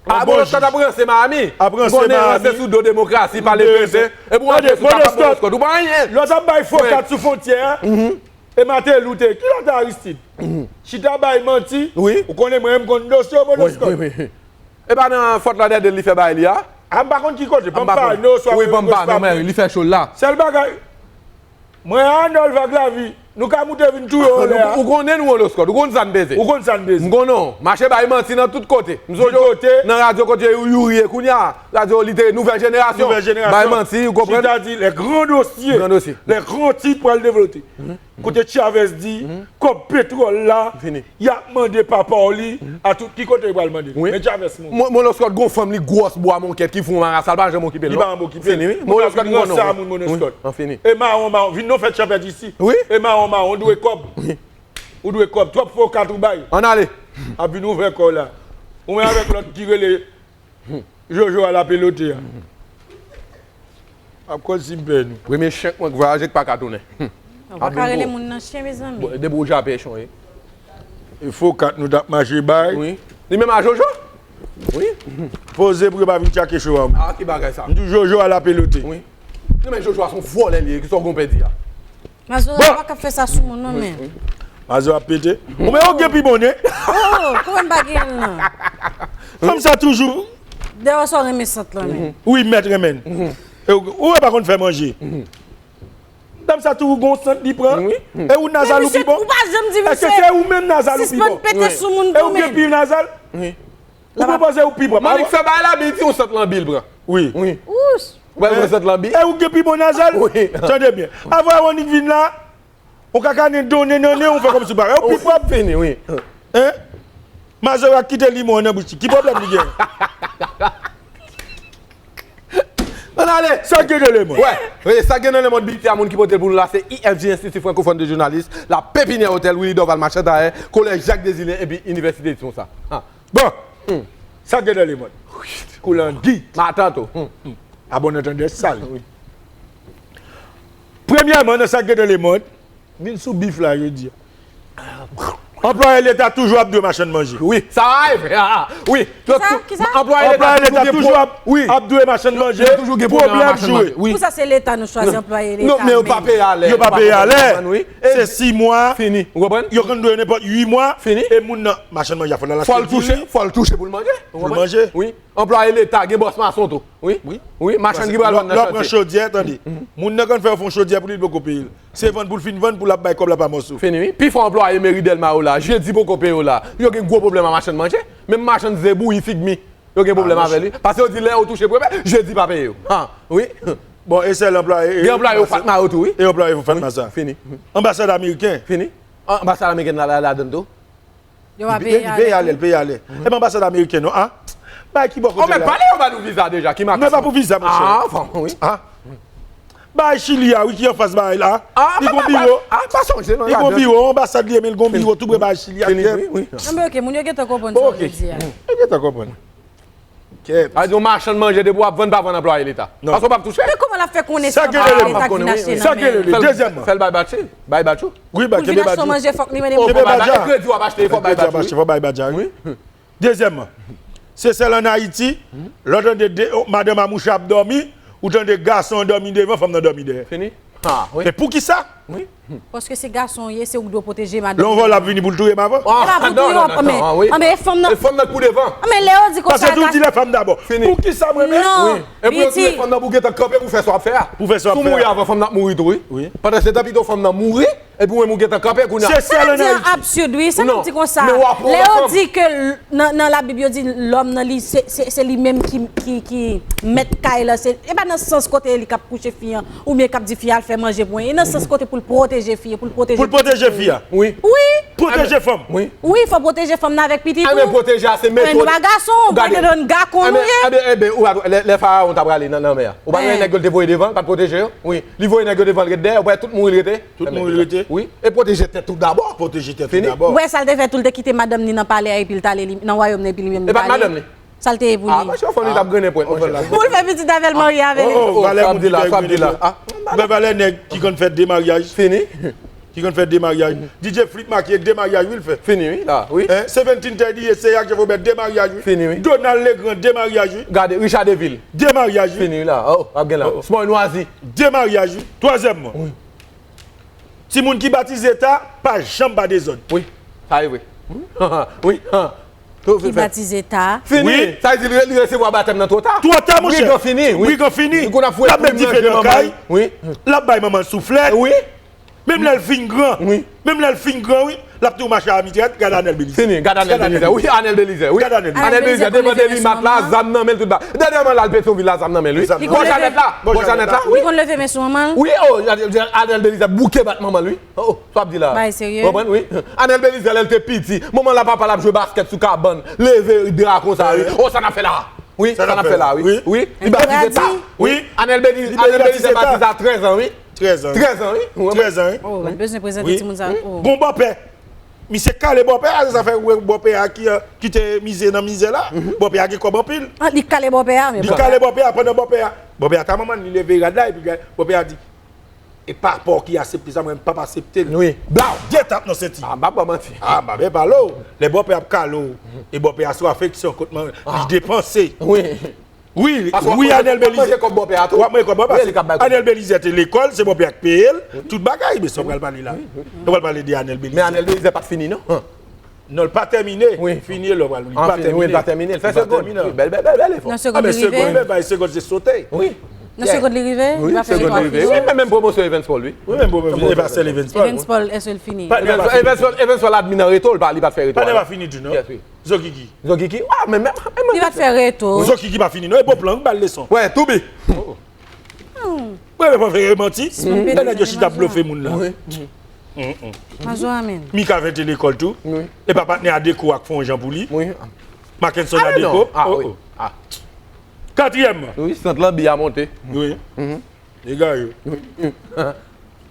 Ah, bon, Monoscot ap ranse Miami. Ap ranse Miami. Konnen ranse sou do demokrasi, pale prezan. E pou ranse sou kapab Monoscot, ou pa anyen. Lè w t ap bay fo kat sou fwontyè a, e Martelly ou te, ki lè w te Aristide? Chita bay manti. Wi. Ou konnen mwen menm konn dosye Monoscot. Wi, wi, wi. E pa nan fòt la dèdè li fè bay li a? A, m pa konn ki kote, Pampano, swa Pampano, men li fè cho l la. Sèl bagay, Mwen, Arnold Vaglavi, nou ka moute vin touye w anlè a. Ou konnen nou Monoscot, ou konn sa n bezwen. Ou konn sa n bezwen. M konnen w. Mache bay manti nan tout kote. M sonje w nan radyo kote Youri ye kounye a. Radyo li te Nouvèl Jenerasyon. Nouvèl Jenerasyon. Bay manti, ou konprann? Chita di les grands dossiers. Gran dosye. Les grands titres pral devlope. Kote Chavez di, kòb petwòl la, y ap mande papa w li, a tout ki kote yo pral mande l. Wi. Men Chavez mouri. Mo-, Monoscot gon fanm li gwòs bwa monkèt ki fè yon marasa, l pa janm okipe l non. Li pa janm okipe l. Fini, wi. Monoscot gon non. Sa moun Monoscot. Wi, an fini. E mawon, mawon, vin non fè tchanpèt isi. Wi. E mawon, mawon, ou dwe kòb. Wi. Ou dwe kòb. Twòp fo kat ou bay. Ann ale. Ap vin ouvè kò w la. Ou menm avèk lòt ki rele Jojo a la pelote a. Ap konn si m pè nou. Premye chen k mwen k vwayaje k pa ka tounen. Ou pa ka rele moun nan chen, mezanmi. Bon, depi ou jape chen, wi. E fo kat nou t ap mache bay. Wi. Li menm a Jojo? Wi. Poze pou yo pa vin tchake cho a, wi. Ah, ki bagay sa? M di w Jojo a la pelote. Wi. Non, men Jojo a se yon vòlè li ye, ki sa w gon pèdi a? Mazora pa ka fè sa sou moun non, men. Mazora ap pete. Ou men ou gen pi bon nen. Oh, kòman m pa gen l nan? Fanm sa toujou. Dèyè sa w renmen sant lan, men. Wi, mèt renmen l. E ou, ou pa konn fè manje. Dam sa toujou gon sant li pran. Wi. E ou nazal ou pi bon? Ou pa janm di misye. Èske se ou menm nazal ou pi bon? Sispann pete sou moun tou, men. E ou gen pi nazal? Wi. Ou pran pòz ou pi pwòp. Manik fè bay la, men di yon sant lan bil pran. Wi. Wi. Ou pral pran sant lan bil. E ou gen pi bon nazal? Wi. Tande byen. Avan Awonik vin la, ou ka kannen donnen nan nen, ou fè kòmsi ou pa wè. Ou pi pwòp. Fini, wi. Hein? Mazora kite limon nan bouch li. Ki pwoblèm li gen? Ale, sa k gen nan lemond? Wè, e sa k gen nan lemond, Big T a moun ki pote l pou nou la, se I F J, Institut Francophone de Journalisme, La Pépinière Hôtel, Willy Dorval, Machan Tayè, Kolèj Jacques Dessalines, epi Inivèsite Edison sa. Ha. Bon, sa k gen nan lemond? Koulangit. Matanto. Abon nan tandès sal. Premyèman, nan sa k gen nan lemond, vin sou bif la jodi a. Anplwaye leta toujou ap dwe machann manje. Wi, sa va, e vre. Ah, ah, wi. Kisa? Kisa? Anplwaye leta toujou ap, wi, ap dwe machann manje. Yo toujou gen pwoblèm ak machann manje. Wi. Pou sa se leta nou chwazi anplwaye leta. Non, men yo pa peye alè. Yo pa peye alè. Se sis mwa. Fini. Ou konprann? Yo konn dwe nenpòt uit mwa. Fini. E moun nan, machann manje a fò l al achte. Fò l touche, fò l touche pou l manje. Pou l manje. Wi. Anplwaye leta, gen bòs mason tou. Wi. Wi. Wi, machann ki pral vann nan chantye. Lè w pran chodyè, tande. Moun nan konn fè yo fè yon chodyè pou li, li poko peye l. Se vann pou l fin vann, pou l ap bay kòb la pa mòso. Fini, wi. Pifò anplwaye meri Dèlma yo la, jedi poko peye yo la. Yo gen gwo pwoblèm ak machann manje. Menm machann ze, bouyi, figmi, yo gen pwoblèm avè li. Paske yo di lè yo touche premye, jedi pa peye yo. Ha, wi. Bon, e sèl anplwaye. Gen anplwaye yo fatma yo tou, wi. E anplwaye yo fatma sa. Fini. Anbasad ameriken. Fini. Anbasad ameriken la, la, ladann tou. Yo pa peye alè. Li peye alè, li peye alè. E pa anbasad ameriken non, a? Bay ki bò kote la? Mèt pale, yo ba nou viza deja, ki makak. Non, e pa pou viza, monchè. Ah, fanm, wi. Ah. Bay Chili a, wi, ki anfas bay la. Ah, li gon biwo. Ah, pa sonje, non. Li gon biwo, anbasad li ye, men li gon biwo tou pre bay Chili a. Fini, wi, wi. Non, men ok, moun yo gentan konprann sa w vle di a. Yo gentan konprann. Kèt. A di yon machann manje depi w ap vann, pa vann anplwaye leta. Non. Paske w p ap touche. Men kòman l ap fè konnen se anplwaye leta ki vin achte nan men l? Sa gen rele. Dezyèmman. Fè l bay batri. Bay batri. Wi, bay, kenbe badja. Pou l vin achte yon manje, fòk li mete. Fòk bay badja. Kredi w ap achte, fòk bay badja. Fòk bay badja, wi. Dezyèmman, se sèl ann Ayiti, lè w tande de, madanm a mouche ap dòmi, ou tande gason an dòmi devan, fanm nan dòmi dèyè. Fini. Ah, wi. Men poukisa? Wi. Paske se gason w ye, se ou k dwe pwoteje madanm ou. Lè yon vòlò ap vini pou l touye m avan? E pa pou touye w ap, men, men e fanm nan. E fanm nan k pou devan. Men lè yo di konsa. Paske tou di les femmes d'abord. Fini. Poukisa mwen menm? Non. Wi. E pou yo touye fanm nan pou gentan kanpe pou fè sa w ap fè a. Pou fè sa w ap fè a. Si w mouri avan, fanm nan ap mouri tou, wi. Wi. Pandan se tan pito fanm nan mouri, epi ou menm ou gentan kanpe kounye a. Se sèl ann Ayiti. Sa di an absid, wi. Sa m di konsa. Lè yo di ke nan, nan Labib, yo di lòm nan li, se, se, se li menm ki, ki, ki mèt kay la. Se, e pa nan sans kote li k ap kouche fi an, oubyen k ap di fi a al fè manje pou mwen. E nan sans kote pou l pwoteje fi an, pou l pwoteje fi an. Pou l pwoteje fi a. Wi. Wi. Pwoteje fanm. Wi. Wi, fò pwoteje fanm nan avèk pitit ou. Enben, pwoteje a, se metòd. Men nou pa gason, ou pa te donn gakon nou ye. Enben, enben, ou pa, lè, lè Farawon t ap prale nan, nan lanmè a. Ou pa wè nèg yo l te voye devan, l pa t pwoteje yo? Wi. Li voye nèg yo devan, l ret dèyè, ou pa wè tout mouri l rete? Tout mouri l rete. Wi. E pwoteje tèt ou dabò. Pwoteje tèt ou dabò. Ou wè sa l te fè tou, l te kite madanm ni nan palè a epi l t ale li, nan wayòm nan epi li menm li t ale. E pa t madanm li? Sa l te ye pou li? Ah, monchè, fanm li t ap grennen pwent, monchè. Pou l fè pitit avè l, marye avè li. Oh, oh, oh, valè moun ki fè grennen. Ah, men valè nèg ki konn fè de maryaj. Fini. Ki konn fè de maryaj. D J Flip Mac ye de maryaj, wi, l fè. Fini, wi, la, wi. Hein? Seventeen Thirty ye, se ak Jeff Robert, de maryaj, wi. Fini, wi. Donald Legrand, de maryaj, wi. Gade, Richard Deville. De maryaj, wi. Fini, wi, la. Oh, ap gen la. Smoy Nwazi. De maryaj, wi. Twazyèmman. Wi. Timoun ki batize ta, pa janm pa dezòd. Wi, sa e vre. Wi, ha. Ki batize ta. Fini. Wi. Sa vle di li, li resevwa batèm nan twò ta. Twò ta, monchè. Brigan fini, wi. Brigan fini. Li konn ap foure plim nan je manman l. L ap met dife nan kay. Wi. L ap bay manman l souflèt. Wi. Menm lè l fin gran. Wi. Menm lè l fin gran, wi. L ap tou mache a mitrayèt, gad Anèl Belizaire. Fini, gad Anèl Belizaire. Wi, Anèl Belizaire, wi. Gad Anèl Belizaire. Anèl Belizaire devan de li mat la, zam nan men l tout ba. Dènyèman, l al Petyonvil la, zam nan men l, wi. Li bò Janèt la. Bò Janèt la. Li konn leve men sou manman l. Wi, oh, Anèl Belizaire bouke bat manman l, wi. Oh, oh, sa w ap di la. Bagay serye. Konprann, wi. Anèl Belizaire, lè l te piti, manman l ak papa l ap jwe baskèt sou kabann, leve dra konsa, wi. Oh, sa n ap fè la. Wi, sa n ap fè la, wi. Wi. Li batize ta. Wi. Anèl Belizaire batize a trèz an, wi. Trèz an. Trèz an, wi. Ou konprann? Trèz an, wi. Oh, pa t bezwen prezante timoun sa. Wi. Oh. Gon bòpè. Misye kale bòpè a, se sa fè ou wè bòpè a ki, euh, ki te mize nan mizè la. Bòpè a gen kòb anpil. Ah, li kale bòpè a, men. Li kale bòpè a pandan bòpè a. Bòpè a ta manman l, li leve rad la, epi bòpè a di, e papa w ki aksepte sa, mwen, m p ap aksepte l. Wi. Blaw! De tap nan senti. Ah, m p ap ba w manti. Ah, m pa byen pale w. Lè bòpè ap kale w, e bòpè a sou afeksyon, kot man, li depanse. Wi. Wi, wi, Anèl Belizaire. W ap manje kòb bòpè a tou. W ap manje kòb bòpè a. Wi, li k ap bay kòb. Anèl Belizaire te lekòl, se bòpè a k peye l, tout bagay, men sa w pral pale la. Wi, wi. Nou pral pale de Anèl Belizaire. Men Anèl Belizaire pa t fini, non. Non, l pa tèmine. Wi. Fini, lè w pral li pa tèmine. Wi, li pa tèmine. L fè segond. Wi, bèl, bèl, bèl, bèl efò. Nan segond li rive. Segond, li bay segond, se sote. Wi. Nan segond li rive, li pa fè retou a fini. Wi, men menm pwomosyon Evans Paul, wi. Wi, menm pwomosyon Evans Paul. Evans Paul, èske l fini? Evans Paul, Evans Paul admi nan reto, li pa, li pa t fè retou a. Patnè pa fini di, non. Yes, wi. Zokiki. Zokiki. Ah, men, men, men, men. Li pa t fè reto. Zokiki pa fini, non. E bon plan, wi, ba l leson. Wè, Toubi. Hmm. Premye fwa fè manti. Lè nèg yo chita ap blofe moun la. Wi. Mazo a menm. Mika vente lekòl tou. Wi. E pa patnè a Deko a k fè yon jan pou li. Wi. Mackenson a Deko. Ah, wi. Ah. Katriyèmman. Wi, sant lan bi a monte. Wi. Dega yo.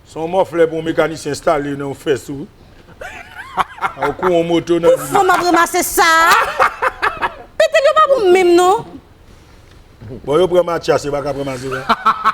Se yon mòflè pou yon mekanisyen enstale nan yon fès ou. Ou kou yon moto nan. Pou fanm ap ranmase sa. Pete yo pa pou menm non. Bon, yo pran Matyas, yo pa ka pran Mazora.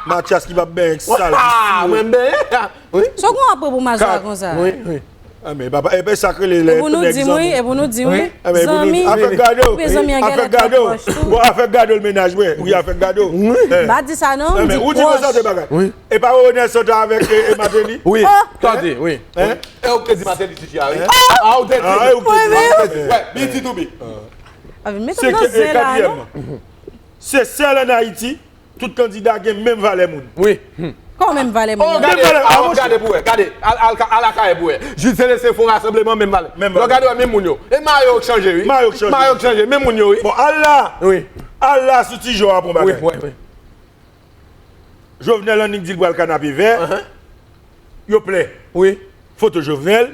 Matyas ki p ap benyen sal. Ah, mwen m benyen. Wi. Sa w gen w ap pran pou Mazora konsa? Wi, wi. Ah, men papa, e pa sa k rele lè nèg zanmi. E pou nou di m, wi, e pou nou di m, wi. Zanmi, zanmi, zanmi an genlè twòp pwòch tou. Bon, afè gado, bon, afè gado l mennaj mwen. Wi, afè gado. M pa di sa non, m di twòch. Ou di konsa se bagay. Wi. E pa Ronel Santa avèk e Martelly? Wi, tande, wi. E ou k te di Martelly ti fi a, wi. Ah, ou te di. Ah, ou k te di. Wi, wi. Wi, bi ti tou bi. Mete m nan zen la, non? Se sèl ann Ayiti, tout kandida gen menm valè moun. Wi. Kòman menm valè moun? Oh, gade, gade, gade pou wè, gade, al, al, al Akayè pou wè. Jid Selesyen fè yon rasanbleman menm valè. Menm valè. Lè w gade w wè menm moun yo. E mayo yo k chanje, wi. Mayo k chanje. Mayo k chanje, menm moun yo, wi. Bon, al la. Wi. Al la sou ti Jò a pran bagay. Wi, wi, wi. Jovenel annik di l pral kanapevè. Yo plè. Wi. Foto Jovenel.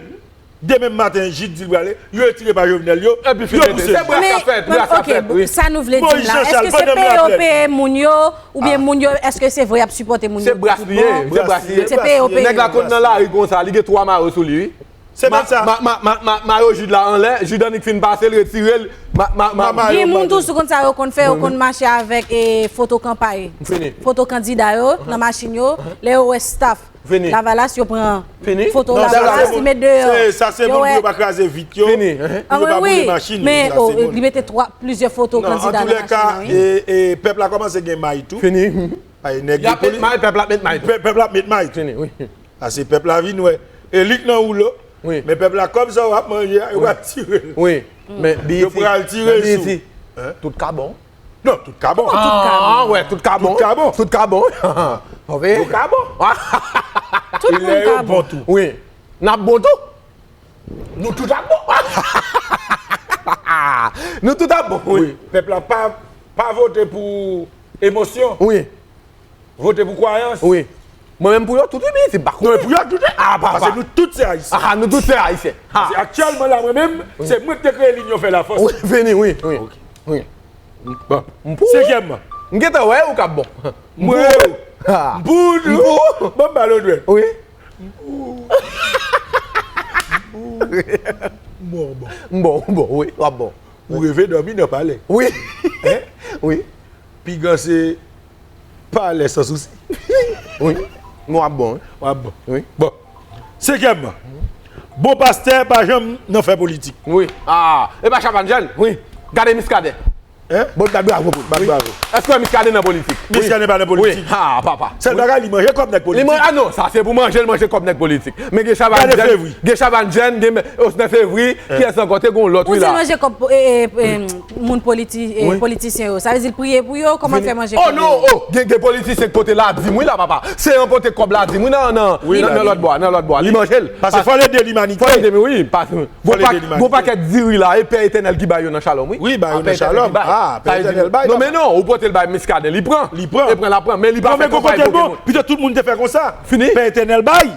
Demen maten, Jid di l prale, yo retire pa Jovenel yo, yo pouse l. Se bras k ap fèt, bras k ap fèt, wi. Sa nou vle di m la, èske se peye yo peye moun yo, oubyen moun yo, èske se vre y ap sipòte moun yo ki tout bon? Se bras li ye, se bras li ye. Se peye yo peye. Nèg la konn nan lari konsa, li gen twa mayo sou li, wi. Se menm sa. Ma, ma, ma, ma, mayo Jid la anlè, Jid annik fin pase l, retire l. Ma, ma, ma, ma, gen moun tou sou kont sa yo konn fè, yo konn mache avèk e, foto kanpay. Foto kandida yo nan machin yo, lè yo wè staff. Lavalas, yo pran foto Lavalas, yo met deyò. Sa se moun pou yo pa kraze vit yo, pou yo pa boule machin yo. Men, oh, li mete twa, plizyè foto kandida nan machin nan, wi. Antoulekan, pèp la kòmanse gen may tou. Fini. Ay, nèg yo poli. Pèp la ap met may, pèp la ap met may. Fini, wi. Pase pèp la vin wè. Elik nan woulo. Wi. Men pèp la, kòb sa w ap manje a, yo pral tire l. Wi. Men, yo pral tire l sou. Tout ka bon. Non, tout ka bon. Ah, wè, tout ka bon. Tout ka bon. Tout ka bon. Tout ka bon. Tout moun ka bon. Wi. N ap bon tou. Nou tout ap bon. Nou tout ap bon, wi. Pèp la pa, pa vote pou emosyon. Wi. Vote pou kwayans. Wi. Mwen menm pou yo tout, wi, wi, se pa konnen. Non, pou yo tout, wi. Ah, papa. Paske nou tout se Ayisyen. Ah, nou tout se Ayisyen. Paske aktyèlman la, mwen menm, se mwen ki te kreye Linyon Fè Lafòs. Wi, vini, wi, wi. Wi. Bon. M pou. Senkyèmman. M gentan wè ou k ap bon. M pou. M pou. M pou. Ban m ba l yon dwèt. Wi. M pou. M pou. M bon, bon. M bon, m bon, wi, w ap bon. Ou reve dòmi nan palè. Wi. Hein? Wi. Piga se palè san sousi. Wi. Men w ap bon, wi. W ap bon. Wi. Bon. Senkyèmman, bon pastè pa janm nan fè politik. Wi. Ah, e pa Chavannes Jeune? Wi. Gade Muscadin. Hein? Bon, bat bravo pou li. Bat bravo. Èske w wè Muscadin nan politik? Muscadin pa nan politik. Wi. Ah, papa. Sèl bagay, li manje kòb nèg politik. Li man-, ah non, sa se pou manje, l manje kòb nèg politik. Men gen Chavannes Jeune, gen Chavannes Jeune, gen Osner Fevry, kiyès ankò? Te gen yon lòt, wi, la. Ou di l manje kòb, e, e, e, moun politi-, e, politisyen yo. Sa vle di l priye pou yo, kòman l fè manje kòb yo? Oh non, oh, gen, gen politisyen k pote ladim, wi, la, papa. Se an pote kòb ladim, wi, nan, nan, nan lòt bò a, nan lòt bò a. Li manje l. Paske fò l ede limanite. Fò l ede, wi, paske gon pakèt diri la, e Pè Etènèl ki bay yo nan Shalom, wi. Wi, bay yo nan Shalom. Ah, Pè Etènèl bay. Non, men non, ou pote l bay Muscadin, li pran. Li pran. Li pran, l ap pran, men li pa fè konpay pou moun. Pito tout moun te fè konsa. Fini. Pè Etènèl bay.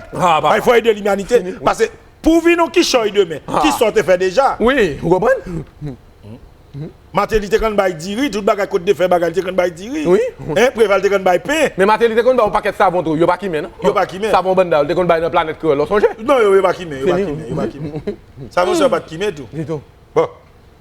Bay, fò ede limanite. Paske pou w vin yon kichòy demen, kisa w te fè deja? Wi, ou konprann? Martelly te konn bay diri, tout bagay, kote te fè bagay, li te konn bay diri. Wi. Hein, Preval te konn bay pen. Men Martelly te konn bay yon pakèt savon tou, yo pa kimen, non? Yo pa kimen. Savon banda, li te konn bay nan Planèt Kreyòl, ou sonje? Non, yo, yo pa kimen, yo pa kimen, yo pa kimen. Savon sa yo pa t kimen tou. Ditou. Bon.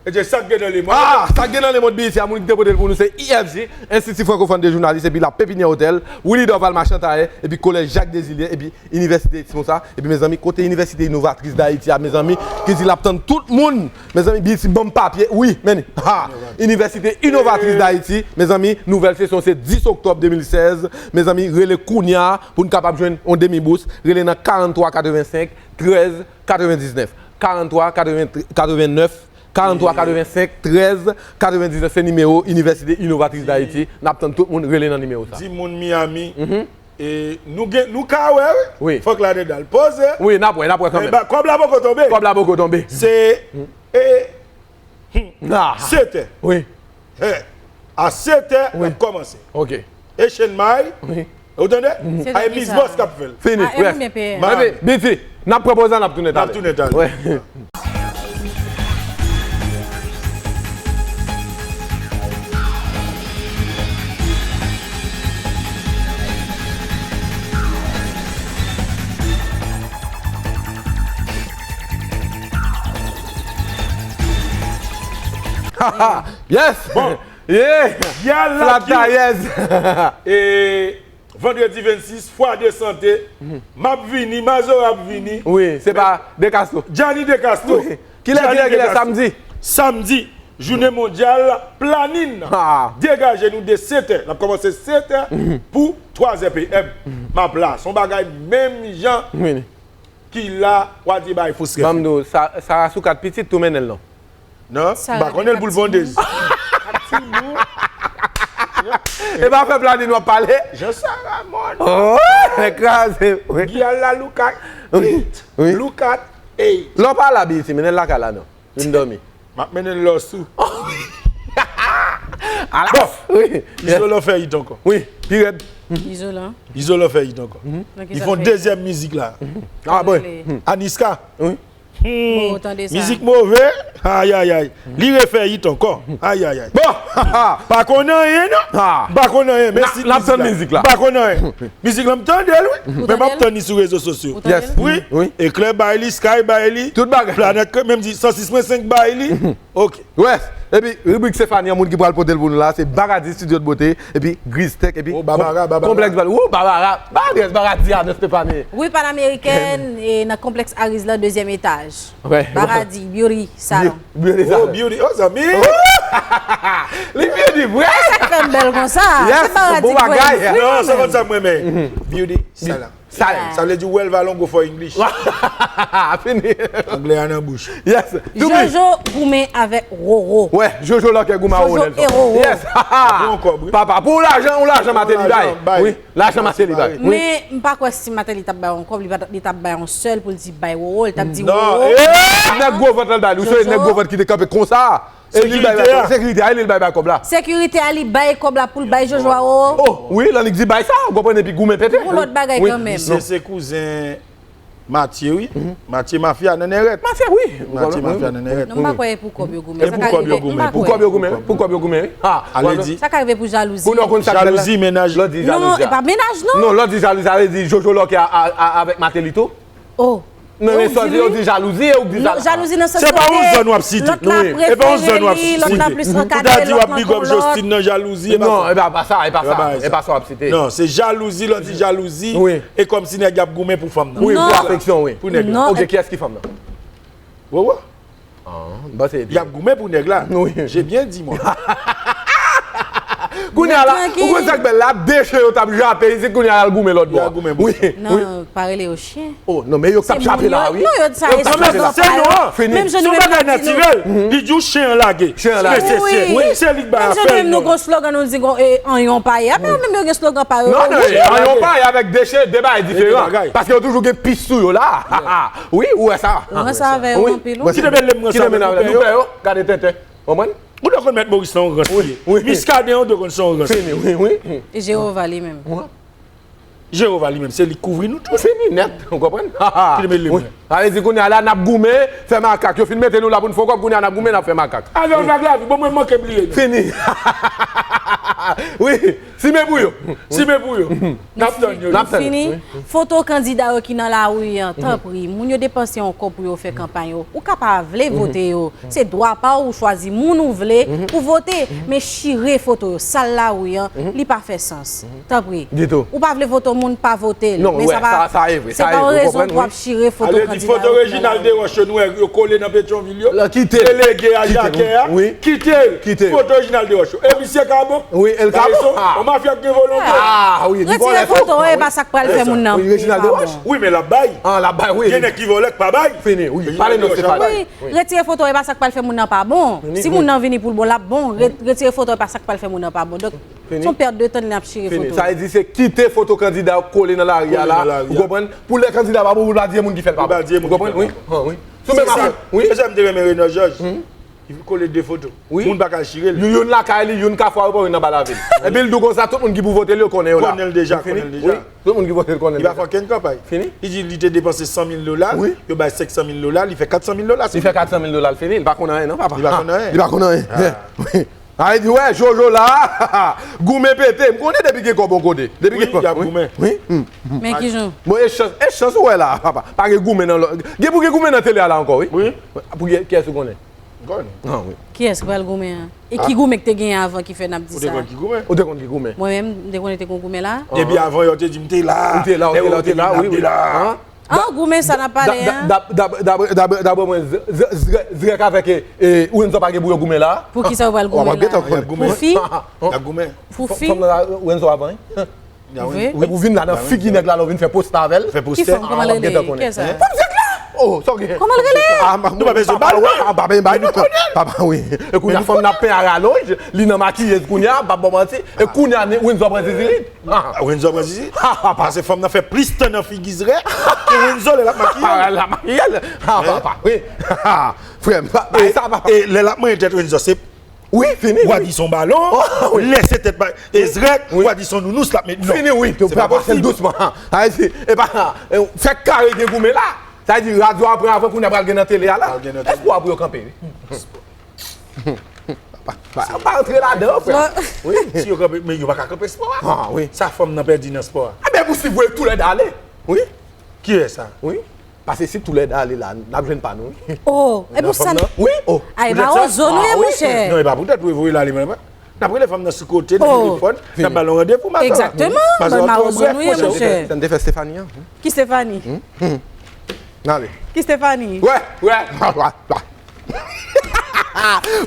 E se sa k gen nan lemond. Ah, sa k gen nan lemond B E T a, moun ki te pote l pou nou se I F J, Institut Francophone de Journalisme, epi La Pépinière Hôtel, Willy Dorval Machantaye, epi Collège Jacques Désilets, epi Inivèsite Expo sa, epi mezanmi, kote Inivèsite Inovatris Dayiti a, mezanmi, ki di l ap tann tout moun, mezanmi, B E T, ban m papye, wi, men, ha, Inivèsite Inovatris Dayiti, mezanmi, nouvèl sesyon se dis oktòb de mil sèz, mezanmi, rele kounye a pou n kapab jwenn yon demi bous, rele nan karant twa katrevensenk trèz katrevendiznèf, karant twa katreven, katrevennèf, karant twa katrevensenk trèz katrevendiznèf, se nimewo Inivèsite Inovatris Dayiti. N ap tann tout moun rele nan nimewo sa. Di moun Miami, e, nou gen, nou ka wè, wi. Fòk Ladenal poze. Wi, n ap wè, n ap wè kanmenm. Kòb la poko tonbe. Kòb la poko tonbe. Se, e, setè. Wi. A setè, n ap kòmanse. Ok. E Chenmay. Wi. Ou tande? Ay, Miss Boss k ap fè l. Fini, bref. Epi, B E T, n ap pran poz la, n ap tounen talè. N ap tounen talè. Wi. Yes! Bon. Yeah! Flatayèz! E vandredi vennsis, Fwa de Sante, m ap vini, Mazora ap vini. Wi, se pa De Castro. Gianni De Castro. Wi. Kilè, kilè, kilè? Samdi. Samdi, jounen mondyal planin. Degaje nou de sèt è. L ap kòmanse sèt è pou twa zè P M. M ap la. Se yon bagay menm jan ki la, w a di bay fous rèf. Ban m di w, sa, sa sou kat pitit tou mennen l non. Non, m pa konnen l pou l pondez. E pa fè planin w ap pale. Jean Saramon. Oh, kraze. Wi. Giyal la, look at eight. Wi. Look at eight. Lè w pa la, B E T, mennen l lakay la non. Vin dòmi. M ap mennen l lòs tou. Bon, Izolan fè it ankò. Wi, pi rèd. Izolan. Izolan fè it ankò. Li fè yon dezyèm mizik la. Ah bon. Aniska. Wi. Hmm. Bon, tande sa. Mizik move. Ayayay. Li refè it ankò. Ayayay. Bon. Pa konn anyen non. Pa konn anyen. Men si n ap tann mizik la. Pa konn anyen. Mizik la m tande l wi. Men m ap tann li sou rezo sosyo. Wi. Eklè bay li, Sky bay li. Tout bagay. Planèt Krèm menm di san sis pwen senk bay li. Ok. Wes, epi ribrik Stéphanie, yon moun ki pral pote l pou nou la, se Baradi Studio de Beauté, epi Griz Tech, epi Konplèks Bal. Wou, Babara, ba adrès Baradi a nan Stéphanie. Rue Panaméricaine, e nan Konplèks Ariz la, dezyèm etaj. Baradi Beauty Salon. Beauty Salon. Oh, Beauty, oh, zanmi. Li Beauty, vre. Sa k fè m bèl konsa. Yes, se Baradi bon bagay. Non, sa konn sa mwen men. Beauty Salon. Sa vle di well valongo for English. Fini. Anglè a nan bouch. Yes. Jojo goumen avèk Roro. Wè, Jojo lòkè goumen a Roro. Jojo e Roro. Yes. Papa, pou lajan, ou lajan Mateli bay. Wi, lajan Mateli bay. Men m pa kwè si Mateli t ap bay yon kòb, li t ap bay yon sèl pou l di bay Roro, li t ap di Roro. Nèg gwo vant lan bay li. Ou sonje nèg gwo vant ki te kanpe konsa? E li bay, sekirite a, li bay, bay kòb la. Sekirite a, li bay kòb la pou l bay Jojo a, oh. Oh, wi, lè li di bay sa, ou konprann, epi goumen pete. Yon lòt bagay kanmenm. Misye se kouzen Matye, wi. Matye mafya nan nèrèt. Mafya, wi. Matye mafya nan nèrèt. Non, m pa kwè e pou kòb yo goumen. E pou kòb yo goumen. Pou kòb yo goumen, wi. Pou kòb yo goumen, wi. Ah, ale di. Sa ka rive pou jalouzi. Pou nou konn sa jalouzi, mennaj. Non, e pa mennaj, non. Non, lè di jalouzi, sa vle di Jojo lòkè avèk Mateli tou. Oh. Non, men sa yo di jalouzi, e ou k di sa. Jalouzi nan sans kote lòt la prefere li, lòt la plis ankadre lòt nan kò lòt. Ou ta di w ap big up Jostine nan jalouzi, e pa sa. Non, e pa sa, e pa sa. E pa sa w ap site. Non, se jalouzi, lè w di jalouzi, e kòmsi nèg y ap goumen pou fanm nan. Wi, pou afeksyon, wi. Pou nèg la. Ok, kiyès ki fanm nan? Roro. Ah, m panse. Y ap goumen pou nèg la. Wi. J'ai bien dit, moi. Kounye a la, ou konn sa k bèl la, deche yo t ap jape isit, kounye a y al goumen lòt bò. Y al goumen bò. Wi, wi. Non, pa rele yo chen. Oh, non, men yo k t ap jape la, wi. Non, yo di sa, e slogan pa yo. Fini. Menm jan nou menm nou di nou. Se yon bagay natirèl. Li di w chen an lage. Chen an lage. Wi, se li k bay afè l. Menm jan nou menm nou gon slogan, nou di gon, e, anyon pa ye. Apre yo menm yo gen slogan pa yo. Non, non, e, anyon pa ye avèk deche, de bagay diferan. Paske yo toujou gen pis sou yo la. Wi, ou wè sa. Ou wè sa avè yo anpil, wi. Kite men lè m wè sa. Kite men avè yo. Gade tenten. Konprann? Ou dwe konn Mèt Moris lan yon rans li ye. Miskaden, ou dwe konn se yon rans li ye. Fini, wi, wi. E Jewova li menm. Jewova li menm, se li k kouvri nou tout. Fini nèt, ou konprann? Ki te mele mwen. Sa vle di kounye a la, n ap goumen, fè makak. Yo fin mete nou la pou n fè kòb, kounye a n ap goumen, n ap fè makak. Avè w vag lavi, bon, mwen manke bliye nou. Fini. Wi. Simen pou yo. Simen pou yo. N ap tann yo. N ap tann. Fini. Foto kandida yo ki nan lari an, tanpri. Moun yo depanse yon kòb pou yo fè kanpay yo. Ou ka pa vle vote yo. Se dwa pa w, ou chwazi moun ou vle pou vote. Men chire foto yo. Sal lari an, li pa fè sans. Tanpri. Ditou. Ou pa vle vote yon moun, pa vote l. Men sa pa, se pa yon rezon pou w ap chire foto kandida yo ki nan lari. Foto Reginald Desroches yo, nou wè yo kole nan Petyonvil yo. Delege a Jakè a. Kite l. Foto Reginald Desroches. E misye ka bon? Wi, e l ka bon. Yon mafya k gen volonte. Ah, wi, li vòlè tou. Retire foto, e pa sa k pral fè moun nan. Wi, Reginald Desroches. Wi, men l ap bay. Ah, l ap bay, wi. Gen nèg ki vòlè k pa bay. Fini, wi. Pale non, Stéphanie. Wi, retire foto, e pa sa k pral fè moun nan pa bon. Si moun nan vini pou l bon, l ap bon. Retire foto, e pa sa k pral fè moun nan pa bon. Donk, se yon pèt de tan lè n ap chire foto. Sa vle di se kite foto kandida yo kole nan lari a la. Ou konprann? Pou lè kandida pa bon, pou l pa di e moun ki fè l pa bon. Ou konprann? Wi. Sou menm afè. Wi. Se sa m te renmen Renò Jòj. Li kole de foto. Wi. Moun pa ka al chire l. Youn, youn lakay li, youn Kafou Ayewopò, youn nan Balavil. Epi l di w konsa, tout moun ki pou vote l yo konnen yo la. Konnen l deja, konnen l deja. Wi. Tout moun ki vote l konnen l deja. Li pa fè okenn kanpay. Fini. Li di li te depanse san mil dola, yo bay senk san mil dola, li fè kat san mil dola. Li fè kat san mil dola, l fini. Li pa konn anyen non, papa. Li pa konn anyen. Li pa konn anyen. Wi. Sa vle di, wè, Jojo la, goumen pete. M konnen depi gen kòb yon kote. Depi gen kòb. Wi, y ap goumen. Wi. Men kijan? Bon, e chans, e chans ou wè la, papa. Pa gen goumen nan lò-, gen pou gen goumen nan tele a la ankò, wi. Wi. Pou gen, kiyès ou konnen? Konn. Ah, wi. Kiyès ki pral goumen an? E ki goumen ki te genyen avan ki fè n ap di sa? Ou te konn ki goumen? Ou te konn ki goumen? Mwen menm, m te konn te kon goumen la. Depi avan yo te di m te la. Ou te la, ou te la, ou te la, wi, wi. Ah, goumen sa n ap pale an. Daprè mwen, Zrèk avèk Wenzo pa gen pou yo goumen la. Pou kisa yo pral goumen la? Pou fi? Pou fi? Wenzo avan, wi. Vre? Epi w vin la nan figi nèg la, lè w vin fè posta avè l. Fè posta. Ki fanm, kòman l rele? Kiyès sa? Fanm sèk la! Oh, sa w gen? Kòman l rele? Ah, nou pa bezwen pale, pa bay nou tan. Papa, wi. E kounye a fanm nan ap penyen a ralonj, li nan makiyez kounye a, m p ap ba w manti. E kounye a, Wenzo pran zizirit. Wenzo pran zizirit? Paske fanm nan fè plis tan nan figi Zrèk ke Wenzo lè l ap makiye l. Lè l ap makiye l. Ah, papa, wi. Frè m, bay sa, papa. E lè l ap manyen tèt Wenzo, se Wi, fini. Ou a di son balon. Lè se tèt pa. Ezrèk, ou a di son nounous l ap met non. Fini, wi. Ou pa pase l dousman. Sa vle di, e pa, fè kare gen goumen la. Sa vle di, radyo a pran avan kounye a pral gen nan tele a la. Èske w ap wè yo kanpe? Pa rantre ladan, frè. Wi. Si yo kanpe, men yo pa ka kanpe spò a. Ah, wi. Sa fanm nan pèdi nan spò a. Enben, pou si voye toulède ale. Wi. Kiyès sa? Wi. Paske si toulède ale la, n ap jwenn pa nou, wi. Oh, e pou sa n... Wi, oh. Ay, mawozo nou ye, monchè. Non, e pa poutèt ou voye l ale, men n ap rele fanm nan sou kote, nan telefòn, n ap ba l yon randevou, madanm. Egzakteman, mawozo nou ye, monchè. Sa n te fè Stephanie an. Ki Stephanie? N ale. Ki Stephanie? Wè, wè.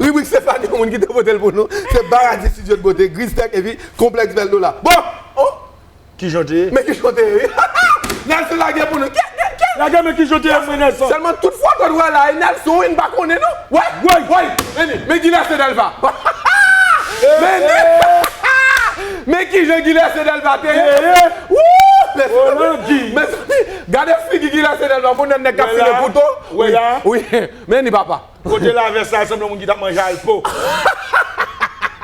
Ribrik Stephanie, yon moun ki te pote l pou nou, se Baradi Studio de Beauté, Griztèk epi Konplèks Bèl Dola. Bon, oh! Kijan w te ye? Men kijan w te ye, wi. Nelson lage pou nou. Kè, kè, kè. Lage men kijan w te ye, mwen Nelson. Sèlman tout foto nou wè la, e Nelson, wi, n pa konnen non. Wè, wè, wè. Men, men Guilherce Delva. Men, men kijan Guilherce Delva te ye. Wou, mezanmi. Gade figi Guilherce Delva, fò nèg k ap file kouto. Wi, wi. Men ni papa. Kote lavès la, sanble yon moun ki t ap manje alpo.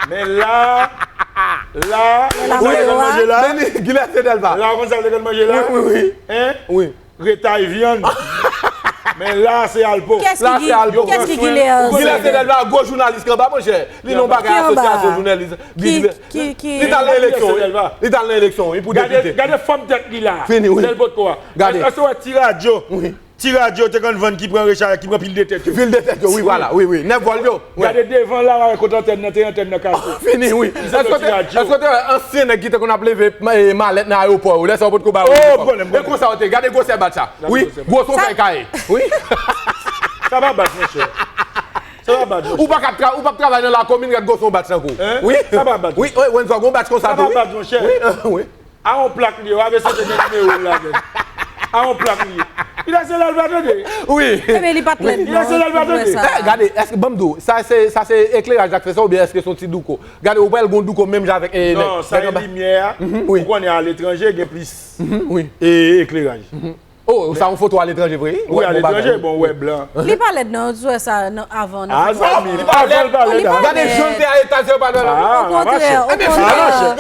Men la, la, ou konn sa l te konn manje la? Denis Guilherce Delva. La, ou konn sa l te konn manje la? Wi, wi, wi. Hein? Wi. Retay vyann. Men la, se alpo. La, se alpo. Kès ki Guilherce? Guilherce Delva, gwo jounalis ki anba, monchè. Li nan yon bagay asosyasyon jounalis. Ki, ki, ki? Li t al nan eleksyon, wi. Li t al nan eleksyon, wi, pou depite. Gade, gade fòm tèt li la. Fini, wi. Sèl potko a. Gade. Èske w wè ti radyo? Wi. Ti radyo te konn vann ki pran recha, ki pran pil de tèt yo. Pil de tèt yo, wi, vwala, wi, wi. Nèf vòl yo. Wi. Gade devan la, w a wè kote antèn nan te, antèn nan kase. Fini, wi. Èske w te, èske w te wè ansyen nèg ki te konn ap leve, eh, malèt nan ayewopò yo, lè sa yo potko ba yo inifòm? E konsa yo te, gade gwosè batch la. Wi, gwo se yon fèy kaye. Wi. Sa pa batch, monchè. Sa pa batch, monchè. Ou pa ka tra-, ou p ap travay nan lakomin, gad gwo se yon batch nan kou. Wi. Sa pa batch. Wi, wi, Wenzo, gon batch konsa tou, wi. Sa pa batch, monchè. Wi, wi. A yon plak li ye, w a bezwen te gen nimewo l ladan l. A yon plak li ye. Guilherce Delva tande. Wi. Ebyen, li pa t lèd non. Guilherce Delva tande. Eh, gade, èske, ban m di w, sa se, sa se ekleraj la k fè sa oubyen èske se yon ti douko? Gade, ou pral gon douko menm jan avèk, eh, nèg anba. Non, sa e limyè a. Ou konnen aletranje gen plis, wi, eh, ekleraj. Oh, sa yon foto aletranje vre? Wi, aletranje, bon, ou wè blan. Li pa lèd non, ou wè sa avan nan foto. Ah, zanmi, li pa lèd. Gade jan l te a eta, se pa lèd. Okontrè, okontrè.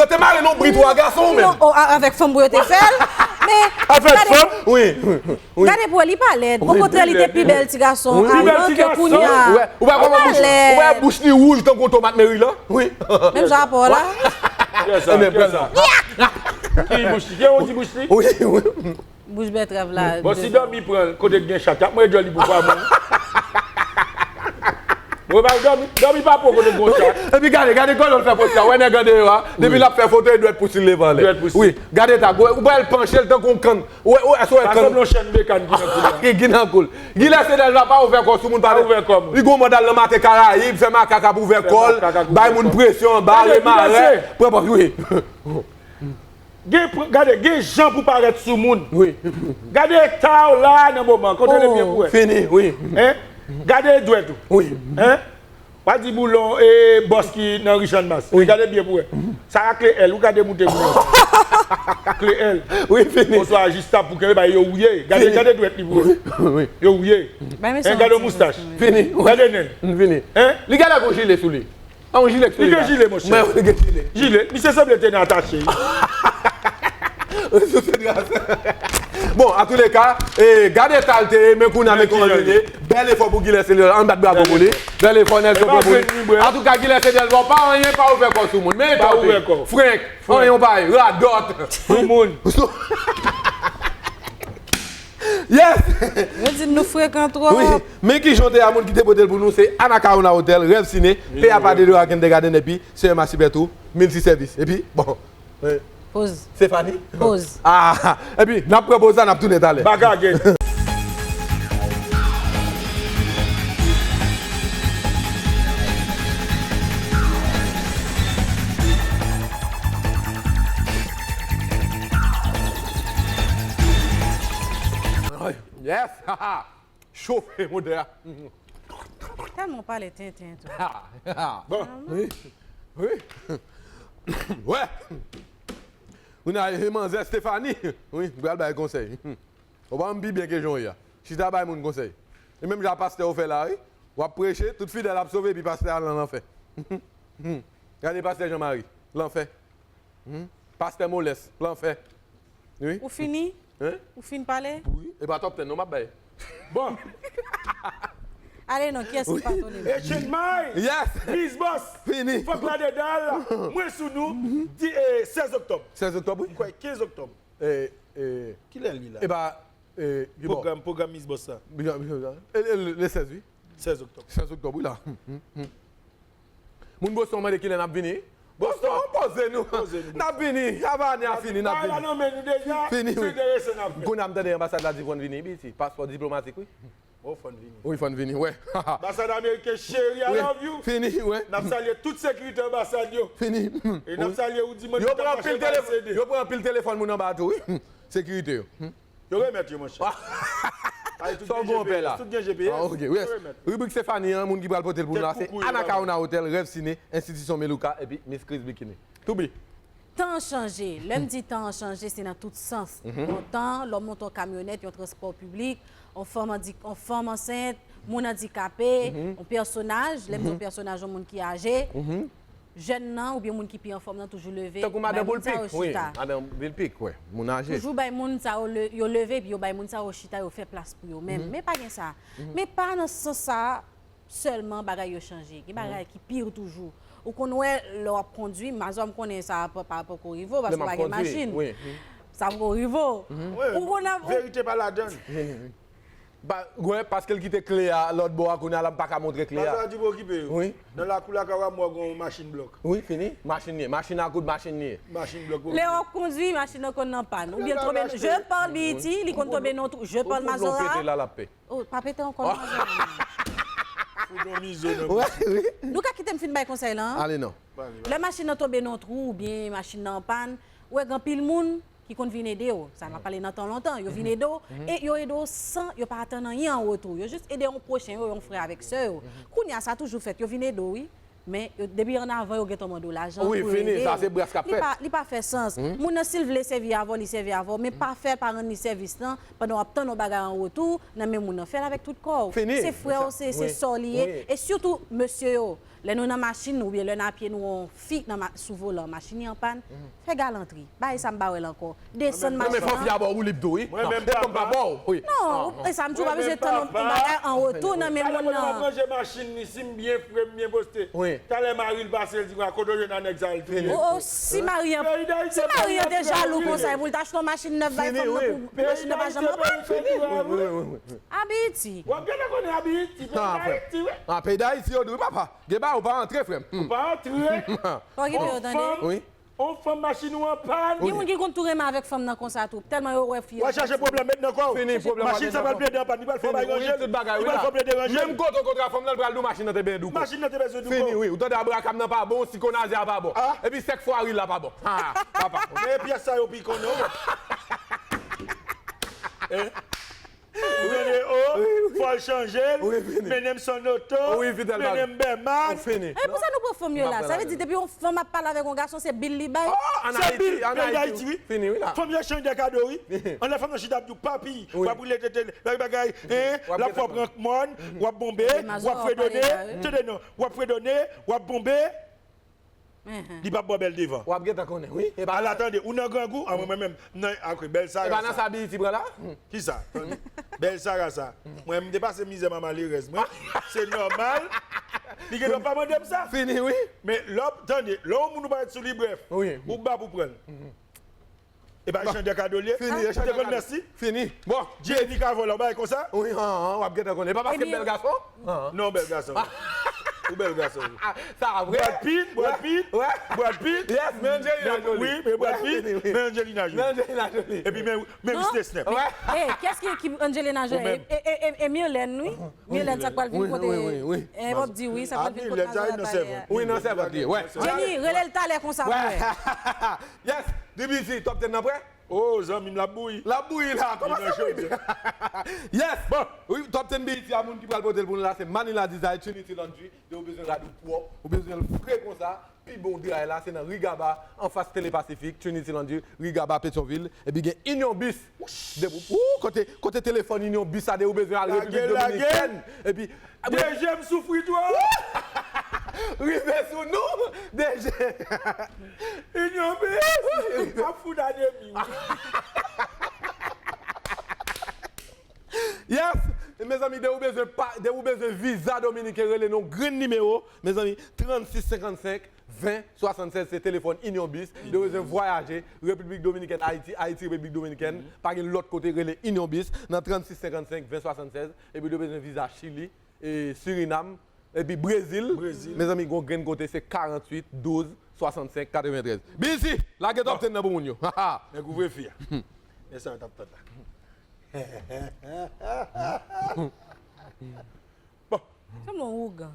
Yo te mare l yon bri twa gason menm. Non, avèk fanm pou yo te fè l. Men avèk fanm? Wi. Gade pou wè, li pa lèd. Okontrè, li te pi bèl ti gason avan ke kounye a. Ou pa wè bouch li wouj tankou tomat meri la? Wi. Menm jan avè w la. Ki bouch li? Ki yon ti bouch li? Wi, wi. Bouch bètrèv la. Bon, si dòmi pran l kote k gen chat, y ap manje djòl li pou fwa moun. Bon, pa dòmi, dòmi pa pran kote k gon chat. Epi gade, gade kòman l fè poz la. Wè nèg andeyò a, depi l ap fè foto, e dwèt pou stil leve anlè. Dwèt pou stil. Wi, gade ta, ou wè l panche l tankou yon kann. Ou wè, ou wè, èske w wè kann? Sa sanble yon chèn bekan ki nan kou l la. Ki nan kou l. Guilherce Delva pa ouvè kò sou moun, pa ouvè kò moun. Li gon mòd al nan maten Karayib, fè makak ap ouvè kò l, bay moun presyon anba, remarè, pran pòz, wi. Gen, gade, gen jan pou parèt sou moun. Wi. Gade eta w la nan moman, kontwole byen pou wè. Fini, wi. Hein? Gade dwèt ou. Wi. Hein? W a di boulon, e, bòs ki nan ri Channmas. Wi. Gade byen pou wè. Sa a kle L, ou ka demoute boulon. Kle L. Wi, fini. Oswa jistab pou kenbe, ba yo wouye. Gade, gade dwèt li pou wè. Wi. Yo wouye. Hein, gade yon moustach. Fini. Gade nen. Fini. Hein? Li gade ak yon jile sou li. A yon jile k sou li la. Li gen jile, monchè. Mwen, li gen jile. Jile. Misye sanble te nan atache. Bon, antouleka, eh, gade eta l te ye, men kounye a, men kòman l vin ye. Bèl efò pou Guilherce Delva, ann bat bravo pou li. Bèl efò, Nelson, bravo pou li. Antouka, Guilherce Delva, pa anyen, pa ouvè kò sou moun. Men eta w te frenk. Anyen w pa ye, radòt. Sou moun. Yes! Yo di nou frekan twòp. Wi, men ki jan w te a moun ki te pote l pou nou, se Anacaona Hotel, Rêve Ciné, P A Padre de Rock and the Garden, epi C M A Cyber Tour, Multi Service. Epi, bon, eh, Poz. Stéphanie? Poz. Ah, epi, n ap pran poz la, n ap tounen talè. Bagage. Yes! Chofe motè a. Tèlman w pale tenten tou. Bon, wi. Wi. Wè. Wi, nan, e manzè Stéphanie. Wi, m pral bay konsèy. Ou pa wè m pi byen ke jan w ye a. Chita bay moun konsèy. E menm jan pastè ou fè la, wi. W ap preche, tout fidèl ap sove, epi pastè a nan lanfè. Gade pastè Jean Marie, lanfè. Hmm? Pastè Molès, lanfè. Wi. Ou fini? Hein? Ou fin pale? Wi, e pa top ten non m ap bay. Bon. Ale non, kiyès ki pa tande? Echenmay! Yes! Miss Boss! Fini! Fòk la dedal! Mwen sou nou! Di, eh, sèz oktòb. Sèz oktòb, wi. M kwè kenz oktòb. Eh, eh, kilè li la? E pa, eh, ki bò? Pwogram, pwogram Miss Boss la. Bijan, bijan, bijan. E, e, le, le sèz, wi. Sèz oktòb. Sèz oktòb, wi la. Hmm, hmm, hmm. Moun Boston mande kilè n ap vini. Boston, poze nou. Poze nou, Boston. N ap vini. Ava ane a fini, n ap vini. Bagay la nan men nou deja. Fini, wi. Se enterese n ap fè. Kounye a m tande anbasad la di fò n vini, piti. Paspò diplomatik, wi. Oh, fò n vini. Wi, fò n vini, wè. Anbasad ameriken cheri, I love you. Fini, wè. N ap salye tout sekirite anbasad yo. Fini. E n ap salye ou di moun ki t ap mache bay sede. Yo pran anpil telefòn moun anba tou, wi. Sekirite yo. Yo remèt yo, monchè. Sa w gen pè la? Tout gen G P S. Ah, ok. Yes. Yo remèt. Ribrik Stéphanie an, moun ki pral pote l pou nou la, se Anacaona Hotel, Rêve Ciné, Enstitisyon Melouka, epi Miss Chris Bikini. Toubi. Tan an chanje. Lè m di tan an chanje, se nan tout sans. Lontan, lè w monte yon kamyonèt, yon transpò piblik, yon fanm andi-, yon fanm ansent, moun andikape, yon pèsonaj, lè m di yon pèsonaj, yon moun ki aje, jèn nan oubyen moun ki pi anfòm nan toujou leve, bay moun sa yo chita. Tankou madan Boulpik, wi, madan Vilpik, wè, moun aje. Toujou bay moun sa yo le-, yo leve, epi yo bay moun sa yo chita, yo fè plas pou yo menm. Men pa gen sa. Men pa nan sans sa a sèlman bagay yo chanje. Gen bagay ki pi toujou. Ou konn wè lè w ap kondwi, mazò m konnen sa pa, pa poko rive w, paske w pa gen machin. Sa poko rive w. Ou konn ap... Verite pa ladann. Ba, wè, paske l kite kle a lòt bò a, kounye a la m pa ka montre kle a. Papa di pou okipe yo. Wi. Nan lakou lakay w a m wè gon machin blòk. Wi, fini. Machin li ye. Machin a koud, machin li ye. Machin blòk. Lè w ap kondwi, machin nan konn nan pàn. Oubyen l tonbe, je parle Bihiti, li konn tonbe nan twou, je parle Mazora. Ou koud lon pete la, l ap pè. Oh, pa pete ankò nan Mazora. Fout yon mizo nan bouch. Nou ka kite m fin bay konsèy la, an? Ale non. Lè machin nan tonbe nan twou oubyen machin nan an pàn, ou wè gen anpil moun ki konn vin ede w. Sa n ap pale nan tan lontan. Yo vin ede w e yo ede w san yo pa atann anyen an retou. Yo jis ede yon pwochen yo, yon frè avèk sè yo. Kounye a, sa toujou fèt. Yo vin ede w, wi. Men yo, depi ann avan, yo gentan mande w lajan pou yo ede w. Wi, fini. Sa se bras k ap fèt. Li pa, li pa fè sans. Moun nan, si l vle sèvi avè w, li sèvi avè w. Men pa fè l pa rann li sèvis lan pandan w ap tann yon bagay an retou nan men moun nan. Fè l avèk tout kò w. Fini. Se frè w, se, se sè w li ye. E sitou, mesye yo, lè nou nan machin oubyen lè n a pye nou, yon fi nan ma-, sou volan, machin li an pàn, fè galantri. Bagay sa m pa wè l ankò. Desann machin nan. Non, men fò fi a ba w woulib tou, wi. Mwen menm, papa, non, e sa m di w, pa bezwen tann yon bagay an retou nan men moun nan. Talè mwen ap ranje machin li, si m byen fre, m byen poste. Talè mari l pase, l di, "Kote w jwenn a nèg sa, l touye." Oh, oh, si mari an, si mari an te jalou konsa, e pou l t achte yon machin nèf bay fanm nan pou machin nan pa janm an pàn. Abiti. W ap gentan konnen Abiti, peyi Dayiti, wi. Ah, peyi Dayiti, yo di, wi, papa. Gen bagay, ou pa antre, frè m. Ou pa antre. Fò gen yo tande. Wi. On fanm machin ou an pàn. Gen moun ki konn tou renmen avèk fanm nan konsa tou. Tèlman yo wè fi an. W a chache pwoblèm met nan kò w. Fini, pwoblèm. Machin sa pral plede an pàn, li pral fè bay ranje. Li pral fè plede ranje. Menm kote w kontre a fanm nan, li pral di w machin nan te byen dou kò. Machin nan te byen dou kò. Fini, wi. Ou tande abrakam nan pa bon, sikonazè a pa bon. Epi sèk fwa ri la pa bon. Ha, papa. Men pyès sa yo pi konnen, wi. Ou tande, o, fò l chanje l, mennen m s on oto, mennen m bèmak. E pou sa nou pran fanm yo la? Sa vle di depi yon fanm ap pale avèk yon gason, se bil li bay? Se bil, peyi Dayiti, wi. Fanm yo echanj de kado, wi. Anlè fanm nan chita ap di w, "Papi, w ap boule tete, bagay, bagay, en, l ap fè w pran mòn, w ap bonbe, w ap fredone, tande non, w ap fredone, w ap bonbe." Li p ap ba w bèl devan. W ap gentan konnen, wi. Ala, tande, ou nan grangou, a mwen, mwen menm, nan, apre, bèl Sara sa. E pa nan sa Abiti pran la? Kisa? Tande. Bèl Sara sa. Mwen, m te pase mizè manmalerèz mwen. Se nòmal. Li gen dwa pa mande m sa. Fini, wi. Men lè w ap, tande, lè yon moun ou parèt sou li, brèf, ou ba pou pran l. E pa Jean Decadolie? Fini, e Jean Decadolie. Ou te konn mèsi? Fini. Bon. Jenny Cavol, ou bay konsa? Wi, an, an, w ap gentan konnen. E pa paske m bèl gason? An, an. Non, bèl gason. Ou bèl gason. Sa vre? Brad Pitt, Brad Pitt, Brad Pitt. Yes, men Angelina Jolie. Wi, men Brad Pitt, men Angelina Jolie. Men Angelina Jolie. Epi men, men Whitney Snap. Ey, kiyès ki, ki Angelina Jolie? E, e, e, e Myrlène, wi. Myrlène, sa k pral vin kote. E, w ap di wi, sa k pral vin kote Nazareth talè a. Wi, nan sèvant li, wè. Jenny, rele l talè konsa pou wè. Yes, D B C, top ten nan prè? Oh, zanmi m, l ap bouyi. L ap bouyi la, kòmanse bouyi. Yes! Bon, wi, top ten B E T a, moun ki pral pote l pou nou la, se Manila Design, Trinity Laundry. De ou bezwen rad ou pwòp, ou bezwen l fre konsa, pi bon dray la, se nan Rigaba, anfas Tele Pasifik, Trinity Laundry, Rigaba, Petyonvil. Epi gen Union Bus. De, ou, kote, kote telefòn Union Bus sa, de ou bezwen al Repiblik Dominikèn. Epi, D G m soufri twòp. Rive sou nou, D G. Union Bus ap fout anemi wi. Yes! E mezanmi, de ou bezwen pa, de ou bezwen viza dominiken, rele non grenn nimewo, mezanmi, trannsis senkannsenk ven swasannsèz, se telefòn Union Bus. De ou bezwen vwayaje, Repiblik Dominikèn, Ayiti, Ayiti, Repiblik Dominikèn, pa gen lòt kote, rele Union Bus nan trannsis senkannsenk ven swasannsèz, epi de ou bezwen viza Chili, e Sirinam, epi Brezil. Mezanmi, gon grenn kote, se karanntuit douz swasannsenk katreventrèz. B E T, lage top ten nan pou moun yo. Nèg ouvre fi a. Men sa yo t ap tann la. Bon. Sa m wè ougan.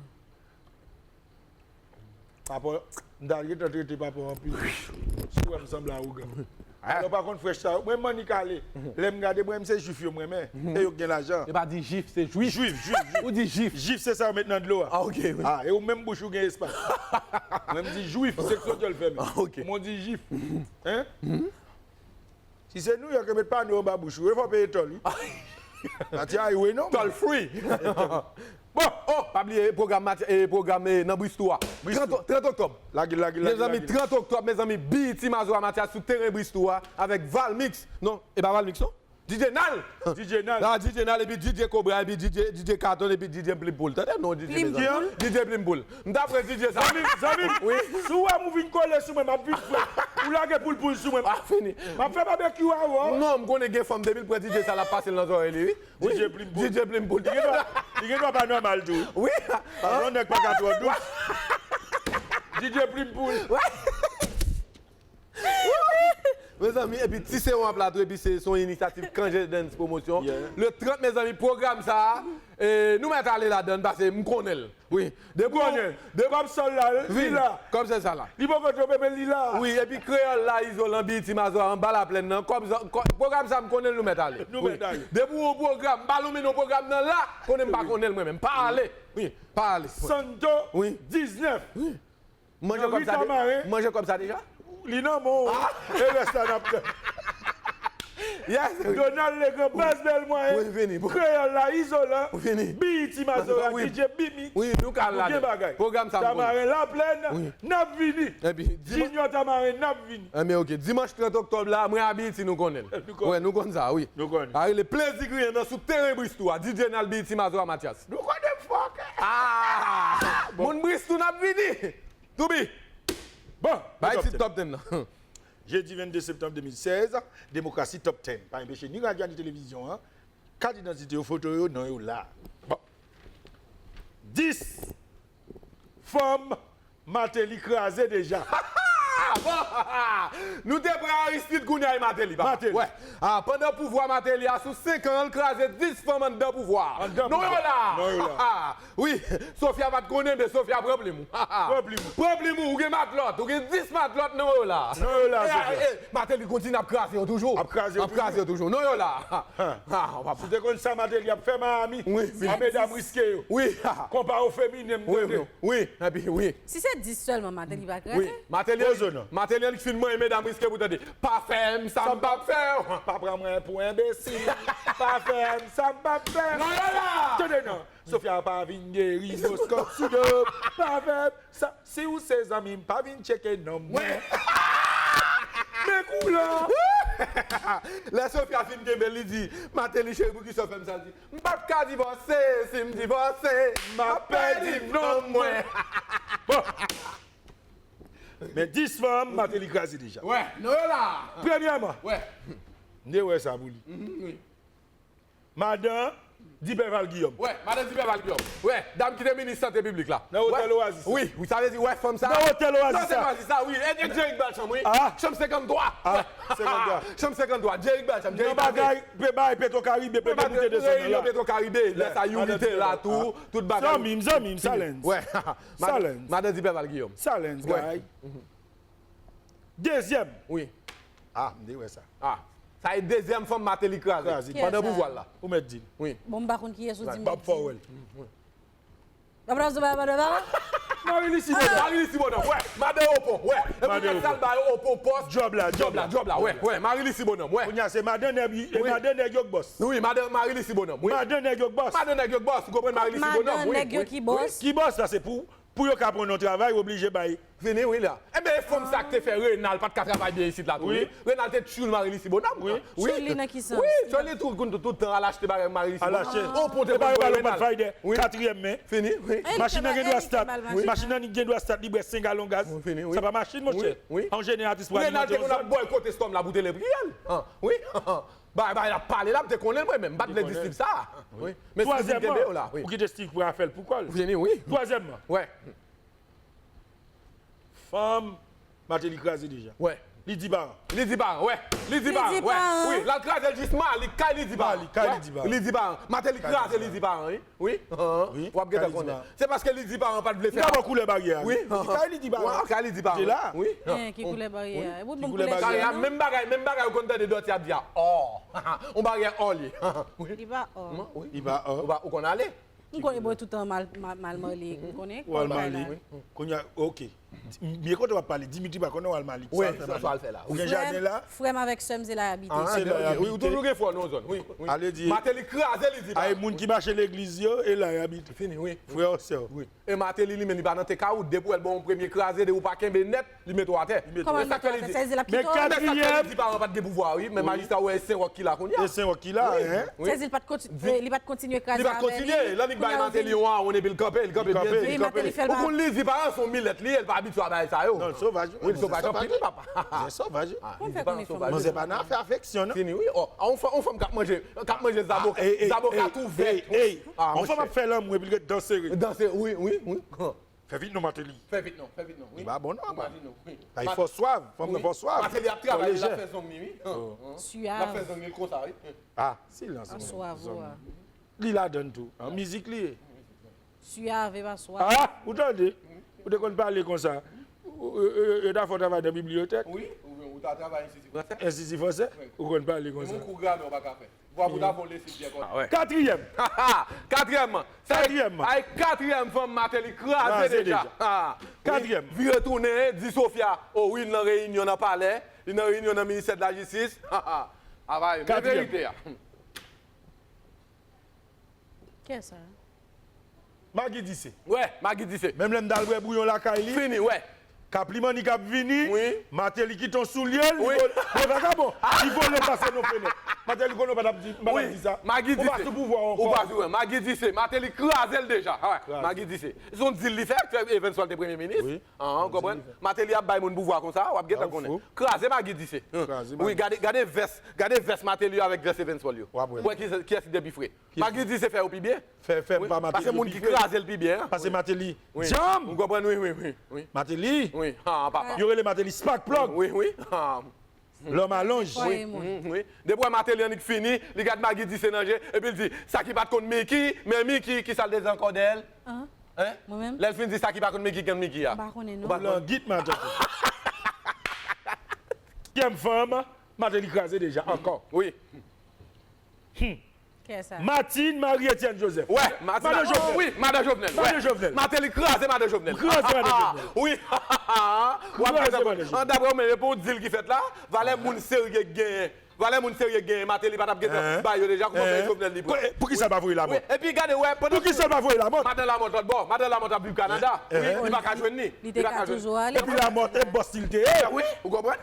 Papa, m ta gentan trete papa anpil. Si w wè m sanble a ougan. Alò pa konn frèch sa yo. Mwen m annik ale. Lè m gade mwen m se jwif yo m renmen. E yo k gen lajan. E pa di jif, se jwif. Jwif, jwif, jwif. Ou di jif. Jif se sa yo met nan dlo a. Ah, ok, wi. Ah, e ou menm bouch ou gen espas. Mwen m di jwif, se k sot yo l fèmen. Ah, ok. Mwen di jif. Hein? Si se New York, yo met pano anba bouch ou, e fò w peye tòl, wi. Matya, wi, non. Tòl free. Bon, oh, pa bliye pwogram Matya, e pwogram e, nan Bristol a. Trant, trant oktòb. Lage l, lage l, lage l. Mezanmi, trant oktòb, mezanmi, B E T Mazora Mathias sou teren Bristol a, avèk Valmix. Non, e pa Valmix, non? D J Nal. D J Nal. Ah, D J Nal, epi D J Cobra, epi D J, D J Carton, epi D J Plimpoul. Tande non, D J Plimpoul. D J Plimpoul. M ta pran D J sa. Zanmi m, zanmi m. Wi. Si w wè m ou vin kole sou mwen, m ap vin fre. Ou lage poulpoul sou mwen. Ah, fini. M ap fè babekyou avè w. Non, m konnen gen fanm, depi l pran D J sa, l ap pase l nan zòrèy li, wi. Wi. D J Plimpoul. D J Plimpoul. Li gen dwa, li gen dwa pa nòmal tou, wi. Wi. Paske yon nèg pa ka twò dous. D J Plimpoul. Wi. Mezanmi, epi Ti Sewon ap la tou, epi se, se yon inisyativ Kanje Dance Promotion. Yeah. Le trant, mezanmi, pwogram sa a, e, nou mèt ale ladan l, paske m konnen l. Wi. Depi w konnen. Kòb sòl la, li la. Kòb sòl sa la. Li poko twonpe, men li la. Wi, epi kreyòl la, izolan, B E T Mazora, anba laplèn nan. Kòb sa, kò-, pwogram sa, m konnen l, nou mèt ale. Nou mèt ale. Depi w yon pwogram, m pa lonmen non pwogram nan la, konnen m pa konnen l mwen menm. Pa ale. Wi, pa ale. Santo, wi. Diznèf. Wi. Manje kòb sa de-, manje kòb sa deja? Li nan men w. Ah. E rès la n ap tann. Yes. Donald Legrand, Baz Bèl Mwayen. Wi, vini. Kreyòl la, izolan. Vini. B E T Mazora, wi. D J Bimi. Wi, nou ka al ladan. Nou gen bagay. Pwogram sa m konnen. Tamaren Laplèn, wi. N ap vini. Epi, dimanch. Junior Tamaren, n ap vini. Enben, ok. Dimanch trant oktòb la, mwen a B E T, nou konnen l. Nou konnen. Wè, nou konn sa, wi. Nou konnen. A rele Plezi Griyen nan sou teren Bristol a. D J Nal, B E T Mazora Mathias. Nou konnen fòk. Ah! Bon. Moun Bristol, n ap vini. Toubi! Bon, bay tit top ten nan. Jedi vennde septanm de mil sèz, Demokrasi Top ten. Pa enpeche ni radyo a ni televizyon an. Kat idantite yo, foto yo, non yo la. Bon. Dis fanm Martelly kraze deja. Bon, nou te pran Aristide, kounye a e Martelly, papa. Martelly. Wè. Ah, pandan pouvwa Martelly a sou senk an, l kraze dis fanm anndan pouvwa a. Anndan pouvwa. Non yo la. Non yo la. Wi, Sofia pa t konnen, men Sofia pran plim ou. Pran plim ou. Pran plim ou, ou gen matlòt, ou gen dis matlòt nan yo la. Nan yo la, Sofia. E, e, Martelly kontinye ap kraze yo toujou. Ap kraze yo toujou. Ap kraze yo toujou. Nan yo la. Ha. Ha, w ap... Si w te konn sa Martelly ap fè Miami, wi, wi, a medam riske yo. Wi. Konpa o feminen, m tande. Wi, wi, wi. Si se dis sèlman Martelly pa kraze. Wi. Martelly, Martelly ki fin manyen medam riske pou tande. Pa fè m sa m p ap fè w. Pa pran mwen pou enbesil. Pa fè m sa m p ap fè. Nan yo la. Tande non. Sofia pa vin geri, boskòp sou do. Pa fè m sa. Si w se zanmi m, pa vin tcheke non mwen. Men kou la. Lè Sofia fin kenbe l, li di, Martelly cheri, poukisa w fè m sa? L di, m p ap ka divòse, si m divòse, m ap pèdi non mwen. Bon. Men dis fanm, Martelly kraze deja. Wè, non yo la. Premyèman, wè, m te wè sa pou li. Mhm, wi. Madan Diperval Guillaume. Wè, madan Diperval Guillaume. Wè, dam ki te minis sante piblik la. Nan otèl Oasis la. Wi, wi, sa vle di, wè, fanm sa. Nan otèl Oasis la. Nan otèl Oasis la, wi. E, e Djerick Balchamp, wi. Ah. Chanm senkanntwa. Ah, wè. Senkanntwa. Chanm senkanntwa. Djerick Balchamp. Nan bagay, pe bay Petro Caribe, pe demoute desann nan la. Petro Caribe, lè sa Youri te la tou, tout bagay. Zanmi m, zanmi m, Salens. Wè. Salens. Madan Diperval Guillaume. Salens, guy. Dezyèm. Wi. Ah, m te wè sa. Ah. Sa e dezyèm fanm Martelly kraze. Kraze. Pandan pouvwa l la. Ou mèt di l. Wi. Bon, m pa konn kiyès ou di m. Bob Powell. Marie Lucie Bonhomme. Marie Lucie Bonhomme, wè. Madan Opon, wè. E pou nèg sa l ba yo Opon pòs. Djòb la, djòb la, djòb la, wè, wè. Marie Lucie Bonhomme, wè. Kounye a se madan nèg, e madan nèg yo k bòs. Wi, madan Marie Lucie Bonhomme, wi. Madan nèg yo k bòs. Madan nèg yo k bòs, ou konprann Marie Lucie Bonhomme, wi. Madan nèg yo ki bòs. Ki bòs la, se pou, pou yo ka pran yon travay, yo oblije bay. Fini, wi, la. Enben, e fanm sa k te fè Renal pa t ka travay byen isit la, tou, wi. Renal te tchoul Marie Lucie Bonhomme. Wi. Tchoul li nan ki sans? Wi, tchoul li tou, tout, tout tan al achte bagay Marie Lucie Bonhomme. Al achte. Opon te pwal voye Renal. Wi. Katriyèm men. Fini, wi. Machin nan gen dwa stat. Machin nan gen dwa stat, li bwè senk galon gaz. Wi, fini, wi. Sa pa machin, monchè. Wi, wi. An jeneratris pou alimante yon zòn. Renal te konn ap bòykote Storm la pou te le priye l. An, wi. Bay, bay, l ap pale la, m te konnen l mwen menm. M pa t vle di Steve sa. Wi. Men Steve vin kenbe yo la, wi. Ou kite Steve pran afè l pou kò l. Vini, wi. Twazyèmman. Wè. Fanm Martelly kraze deja. Wè. Lydie Parent. Lydie Parent, wè. Lydie Parent, wè. Wi, l al kraze l jis Malik, kay Lydie Parent. Malik, kay Lydie Parent. Lydie Parent. Martelly kraze Lydie Parent, wi. Wi. Wi, w ap gentan konnen. Se paske Lydie Parent pa t vle fè. M ta ba w koulè baryè a. Wi. Kay Lydie Parent. Wè, kay Lydie Parent. Wi. Ki koulè baryè a? E bout moun koulè baryè a, non? Menm bagay, menm bagay ou konn tande Dòti ap di a. Ò. On baryè ò li. Wi. Li pa ò. Wi. Li pa ò. Ou pa, ou konn ale. M konn, bon, tout tan mal, mal, mal mali, m konnen. Ou al mali. Kounye a, ok. M byen kontan w ap pale. Dimitri pa konnen w al mali. Wi, sa w al fè la. Ou gen jaden la? Frè m avèk sè m se la y abite. Ah, se la y abite. Wi, ou toujou gen frè w nan yon zòn. Wi, wi. Ale di. Martelly kraze Lydie Parent. Ay, moun ki mache legliz yo, e la y abite. Fini, wi. Frè w, sè w. Wi. E Martelly li menm li pa nan te ka ou, depi w wè l ba w yon premye kraze, depi w pa kenbe nèt, li mete w atè. Kòman l mete w atè? Sa vle di, men katriyèm. Sa vle di Parent pa t gen pouvwa, wi, men majistra wè e Sen Wòk ki la kounye a. E Sen Wòk ki la, en? Wi. Sa vle di, li pa t konti-, li pa t kontinye kraze avè li. Li pa t kontinye. Lè nèg bay Martelly yon a, on epi l kanpe, l kanpe byen di, li kanpe. Wi, Martelly fè l pa. Ou konn li di Parent se yon milèt li ye, li pa abitye a bagay sa yo. Non, l sovaj, wi. Wi, l sovaj anpil, papa. Li sovaj, wi. Manzè pa nan afè afeksyon, non. Fini, wi. Ò, on fanm, on fanm k ap manje, k ap manje zaboka, zaboka tou vèt. Ey, ey, ey. On fanm ap fè lanmou epi l ret danse. Danse, wi, wi, wi. Fè vit non, Martelly. Fè vit non, fè vit non, wi. Li pa bon non, man. Ay, fò swav, fanm nan fò swav. Martelly ap travay, l ap fè zong li, wi. Swav. L ap fè zong li konsa, wi. Ah, silans. Swav ou a. Li ladann tou. An mizik li ye. Swav e pa swav. Ah, ou tande? Ou te konn pale konsa. Ou, ou, ou, ou ta fè yon travay nan bibliyotèk. Wi, ou, ou ta travay Enstiti Fransè. Enstiti Fransè, ou konn pale konsa. Menm yon kou gramè ou pa ka fè. Vwa pou ta fon lesiv byen kòd. Ah, wè. Katriyèm. Katriyèm. Katriyèm. Ay, katriyèm fanm Martelly kraze deja. Katriyèm. Vire tounen, di Sophia, o wi, li nan reyinyon nan palè, li nan reyinyon nan ministè de la jistis. Avay, men verite a. Kiyès sa? Maggie Dicé. Wè, Maggie Dicé. Menm lè m t al bwè bouyon lakay li. Fini, wè. Kaplimani k ap vini, wi. Martelly kite yon soulye l, wi. Li vole, li vagabon. Li vole pase nan fenèt. Martelly konnen w pa t ap di, m pa t ap di sa. Maggie Dicé. Ou pa sou pouvwa ankò. Ou pa sou, wè. Maggie Dicé. Martelly kraze l deja. Ah, wè. Kraze. Maggie Dicé. Se yon dil li fè ak Evans Paul te premye minis. Wi. Ah, ou konprann? Martelly ap bay moun pouvwa konsa, w ap gentan konnen. Kraze Maggie Dicé. Kraze Maggie. Wi, gade, gade vès, gade vès Martelly avèk vès Evans Paul yo. W ap wè. Wè ki, kiyès ki te pi fre. Maggie Dicé fè yo pi byen. Fè, fè pa Martelly pi fre. Pase moun ki kraze l pi byen. Pase Martelly. Wi. Djanm! Ou konprann, wi, wi, wi, wi. Martelly. Wi, ha, papa. Yo rele Martelly Spark Plug. Wi, wi, ha. Lòm alonj. Wi, wi. Depi w wè Martelly annik fini, li gad Maggie Dicé nan je, epi l di, sa ki pa t konn Mickey, men Mickey, ki sa l te di ankò dèyè l? Hein? Mwen menm? Lè l fin di, sa ki pa konn Mickey, konn Mickey a. M pa konnen, non. Ou pa konn. Langit, matant. Katriyèm fanm, Martelly kraze deja, ankò. Wi. Hmm. Kiyès sa? Martine Marie Etienne Joseph. Wè, Martine. Madan Jovenel. Wi, madan Jovenel. Madan Jovenel. Martelly kraze madan Jovenel. Kraze madan Jovenel. Wi. W ap kraze madan Jovenel. An, daprè w menm, e pou dil ki fèt la, valè moun serye k genyen. Valè moun serye genyen, Martelly pa t ap gentan bay yo deja, kouman fè Jovenel li pran? Pou ki sa l pa voye Lamothe? Epi gade, wè, pandan... Pou ki sa l pa voye Lamothe? Madan Lamothe lòt bò, madan Lamothe ap viv Kanada. Wi, li pa ka jwenn li. Li pa ka jwenn. Epi Lamothe, e bòs li te ye. Wi, ou konprann?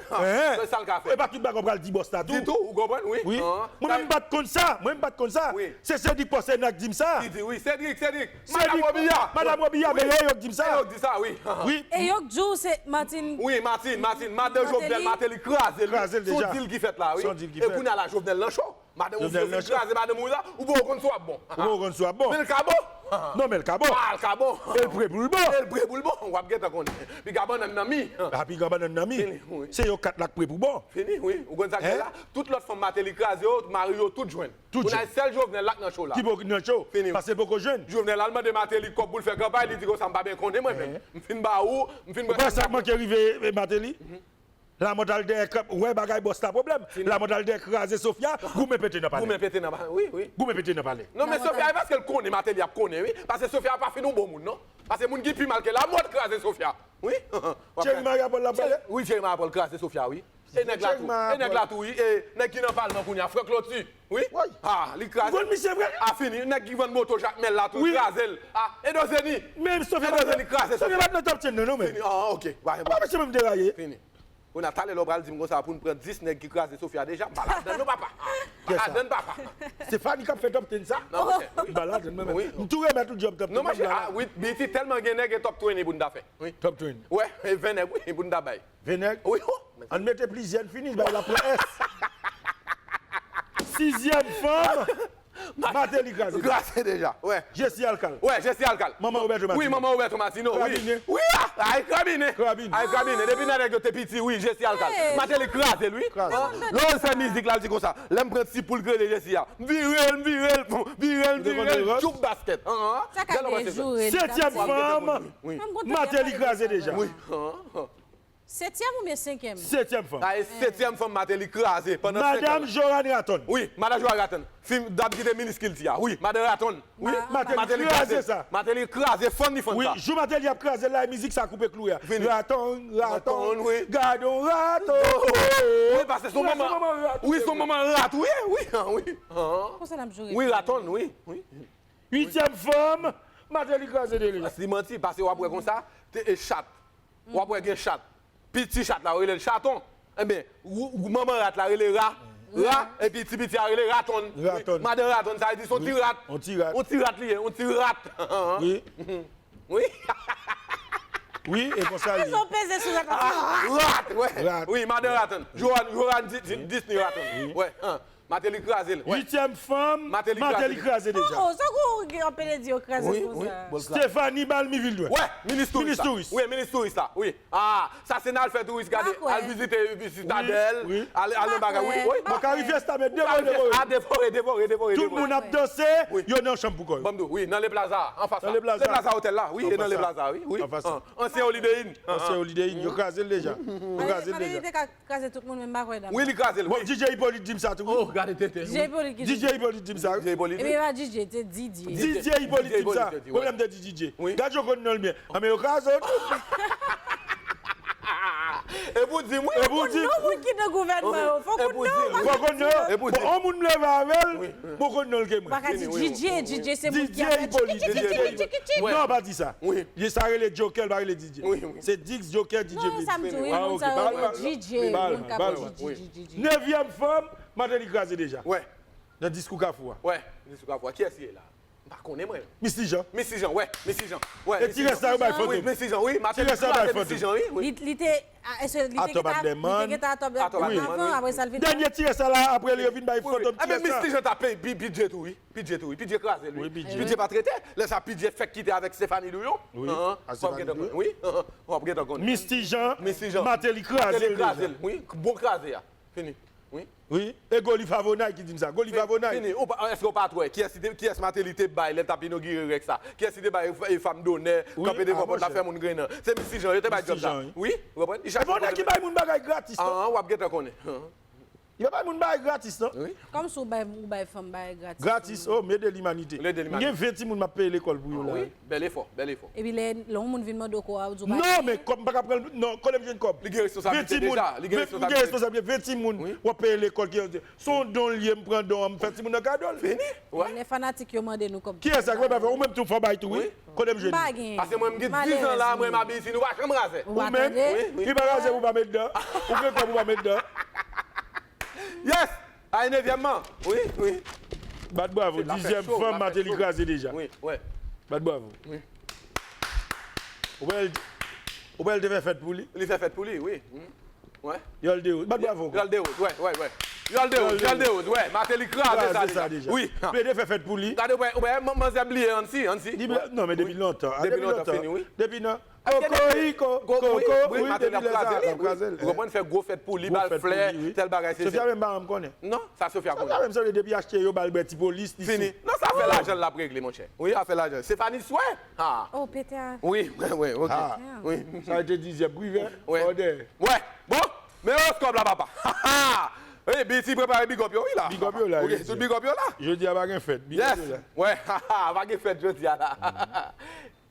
Se sa l ka fè. E pa tout bagay w pral di bòs la tou. Ditou, ou konprann? Wi. Mwen menm m pa t konn sa, mwen menm m pa t konn sa. Se Cédric Pòsè nan k di m sa. Li di, wi, Cédric, Cédric. Madan Robiya. Madan Robiya, men e yo k di m sa. E yo k di sa, wi. Wi. E yo k di w se Martine. Wi, Martine, Martine. Madan Jovenel, Martelly kraze l. Kraze l deja. Se yon deal ki fèt la, wi. Se yon deal ki fèt. E kounye a la, Jovenel nan cho. Madan ou fin kraze madan ou la, ou poko konn si w ap bon. Ou poko konn si w ap bon. Men l ka bon. Non, men l ka bon. Ah, l ka bon. E l pre pou l bon. E l pre pou l bon. W ap gentan konnen. Piga bannann nan mi. Ah, piga bannann nan mi. Fini, wi. Se yo kat la k pre pou bon. Fini, wi. Ou konn sa k fè la? Tout lòt fanm Martelly kraze yo, mari yo tout jwenn. Tout jwenn. Kounye a sèl Jovenel la k nan cho la. Ki poko nan cho. Fini. Paske l poko jwenn. Jovenel al mande Martelly kòb pou l fè kanpay, li di konsa m pa byen konnen mwen menm. M fin ba ou, m fin... Ou pa wè sa k manke rive, eh, Martelly? Lamothe al dèyè kanpe, wè bagay bòs la pwoblèm. Lamothe al dèyè kraze Sofia, goumen pete nan palè. Goumen pete nan palè, wi, wi. Goumen pete nan palè. Non, men Sofia, e paske l konnen Martelly ap konnen, wi. Paske Sofia pa fin yon bon moun, non. Paske moun ki pi mal ke Lamothe kraze Sofia. Wi. Thierry Mariapol la pale? Wi, Thierry Mariapol kraze Sofia, wi. E nèg la tou, e nèg la tou, wi. E nèg ki nan palman kounye a, Franck Loty. Wi. Ah, li kraze. Ou konn misye vre? A fini, nèg ki vann moto Jakmèl la tou, kraze l. Ah, Edo Zeni. Men Sofia pa t nan top ten nan, non, men. Fini. Ah, ok. Ah, mesye, menm deraye. Fini. Kounye a, talè lè w pral di m konsa pou n pran dis nèg ki kraze Sofia deja, m pa ladann non, papa. M pa ladann, papa. Stefani k ap fè top ten sa? M pa ladann mwen menm. M tou renmen tout djòb top ten. Non, monchè, ah, wi, Biti, tèlman gen nèg, e top twenty pou n ta fè. Wi. Top twenty. Wè, e ven nèg, wi, pou n ta bay. Ven nèg? Wi. Ann mete plizyè, n fini, bay la pran S. Sizyèm fanm. Martelly kraze. Kraze deja, wè. Jessie Alcal. Wè, Jessie Alcal. Manman Roberto Martino. Wi, manman Roberto Martino, wi. Krabinnen. Wi, ah, ay krabinnen. Krabinnen. Ay krabinnen. Depi nan nèg yo te piti, wi, Jessie Alcal. Hey. Martelly kraze l, wi. Kraze. Lè w fè mizik la, l di konsa, lè m pran ti poul k rele Jessie a, m vire l, m vire l, vire l, m vire l, jouk basket. An, an. Sa ka dejoure l. Setyèm fanm, Martelly kraze deja. Wi. Setyèm oubyen senkyèm? Setyèm fanm. Sa e setyèm fanm Martelly kraze pandan senk an. Madan Joran Raton. Wi, madan Joran Raton. Fi dam ki te minis kilti a. Wi, madan Raton. Wi, Martelly kraze sa. Martelly kraze fann li fann sa. Wi, jou Martelly ap kraze la, mizik sa koupe klou a. Vini. Raton, raton, wi. Gadon raton. Wi, paske son manman. Wi, son manman rat, wi, wi, wi. Konsa n ap joure. Wi, raton, wi, wi. Uityèm fanm, Martelly kraze deja. Li manti, paske w ap wè konsa, te, e chat. W ap wè gen chat. Piti chat la, yo rele l chaton. Ebyen, ou, ou, manman rat la rele ra. Ra, epi ti piti a rele raton. Raton. Madan raton, sa vle di se yon ti rat. Yon ti rat. Yon ti rat li ye, yon ti rat. Wi. Wi. Wi, e konsa li ye. Peze sou rat la. Rat, wè. Rat. Wi, madan raton. Joran, Joran Di-, Di-, Disney raton. Wi. Wè. Martelly kraze l. Uityèm fanm, Martelly kraze deja. Oh, oh, sa kou gen anpil di yo kraze konsa. Stephanie Balmy Vildouin. Wè, minis touris la. Wi, minis touris la. Wi. Ah, sa se nan al fè touris gade, al vizite Sitadèl, al, al nan bagay. Wi, wi. Bon, Carry Fiesta, men devore, devore. Ah, devore, devore, devore. Tout moun ap danse, yo nan chanm pou kò yo. Ban m di w, wi, nan Le Plaza, anfas la. Le Plaza. Le Plaza Hotel la, wi, e nan Le Plaza, wi, wi. Anfas la. Ansyen Holiday Inn. Ansyen Holiday Inn, yo kraze l deja. Yo kraze l deja. Kraze tout moun, men m pa kwè nan... Wi, li kraze l, wi. Bon, D J Hyppolite di m sa tou, wi. Oh, gade tenten. D J Hyppolite ki di... D J Hyppolite di m sa, wi. D J Hyppolite. Epi e pa D J, se D J. D J Hyppolite di m sa. Pwoblèm de D J. Wi. Gad yo konn non l byen. An, men yo kraze w tou. E pou di m, wi. E pou di m. Non, moun ki nan gouvènman yo, fò konn non. Fò konn non. E pou di m. Bon, yon moun m leve avè l, bon, konn non l ke mwen. Pa ka di D J, D J se moun ki ap fè tchiki, tchiki, tchiki, tchiki. Non, pa di sa. Wi. Sa rele Joker, pa rele D J. Wi, wi. Se Dix Joker, D J Blitz. Non, sa m di, wi, moun sa yo rele D J, moun k ap fè D J, D J, D J. Nevyèm fanm, Martelly kraze deja. Wè. Nan diskou Kafou a. Wè, diskou Kafou a. Kiyès li ye la? M pa konnen mwen. Misty Jean. Misty Jean, wè, Misty Jean. Wè, e ti rès la yo bay Fantom. Wi, Misty Jean, wi. Ti rès la bay Fantom. Misty Jean, wi, wi. Li, li te, a, èske li te gentan, li te gentan a Top Adman avan, apre sa l vin... Dènye ti rès la, apre li yo vin bay Fantom ti rès la. Ebyen, Misty Jean t ap peye P J tou, wi. P J tou, wi. P J kraze l, wi. Wi, P J. P J pa t rete. Lè sa P J fèk kite avèk Stephanie Louyon. Wi, a Stephanie Louyon. Wi, w ap gentan konnen. Misty Jean, Misty Jean. Martelly kraze l deja. Martelly kraze l, wi. Bon kraze a. Fini. Wi. Wi. E Goliv Avonay ki di m sa. Goliv Avonay. Fini. Ou pa, èske w pa t wè kiyès li te, kiyès Martelly te bay lè l t ap inogire Rex la? Kiyès li te bay, e, fanm donè, kanpe devan pòt la, fè moun grennen? Se Misty Jean, yo te bay djòb sa. Wi, ou konprann? Li chache... E bon nèg ki bay moun bagay gratis, non? An, w ap gentan konnen. Li pa bay moun bagay gratis, non. Wi. Kòmsi ou bay, ou bay fanm bagay gratis. Gratis, oh, m ede limanite. M ede limanite. M gen ven timoun m ap peye lekòl pou yo la. Wi, bèl efò, bèl efò. Epi lè, lè yon moun vin mande w kò a, ou di w pa gen. Non, men kòb, m pa ka pran l, non, kote m jwenn kòb? Li gen responsablite deja, li gen responsablite. M gen responsablite, ven timoun, w ap peye lekòl, ki, se yon don l ye, m pran don an, m fè timoun nan kado l. Fini, wè. Lè fanatik yo mande nou kòb. Kiyès sa ki pa fè? Ou menm tou fò bay tou, wi. Wi. Kote m jwenn li? M pa gen. Paske mwen, m gen diz an la, mwen, m ap isi, nou pa janm razè. Ou menm, wi, wi. Li pa razè pou pa met dan. Ou gen kòb ou pa met dan. Yes! Ay, nevyèm man. Wi, wi. Bat bravo. Dizyèm fanm, Martelly kraze deja. Wi, wè. Bat bravo. Wi. Ou wè l, ou wè l te fè fèt pou li? Li fè fèt pou li, wi. Wè. Yòl de Woz. Bat bravo. Yòl de Woz, wè, wè, wè. Yòl de Woz, Yòl de Woz, wè. Martelly kraze sa deja. Wi. Plede fè fèt pou li. Gade, wè, wè, man-, manzè bliye, ann si, ann si. Non, men depi lontan. Depi lontan, fini, wi. Depi nan Kokoyiko, koko, wi, depi lè sa, l ap kraze l. Ou konprann, fè gwo fèt pou li, ba l flè, tèl bagay, se sa. Sofia menm pa janm konnen. Non, sa Sofia konnen. Sofia menm sanble depi achte yo ba l bwè ti polis, li sou. Fini. Non, sa afè lajan l ap regle, monchè. Wi, afè lajan. Stéphanie, swè. Ha. Oh, pete a. Wi, wi, wi, ok. Ha. Wi. Sa rete dizyèm, prive, òdè. Wè. Bon, men owoskòp la, papa. Ha, ha. Wi, B E T prepare big up yo, wi, la. Big up yo la, jodi a. Tout big up yo la. Jodi a pa gen fèt. Big up yo la. Yes. Wè, ha, ha, pa gen fèt jodi a la.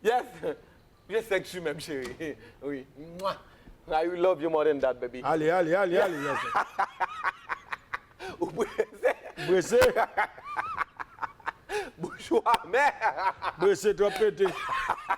Yes. Gen senk chi menm, cheri. Wi. Mwah. I will love you more than that, baby. Ale, ale, ale, ale, yes. Ou prese. Prese. Bouch ou amè. Prese twòp pete.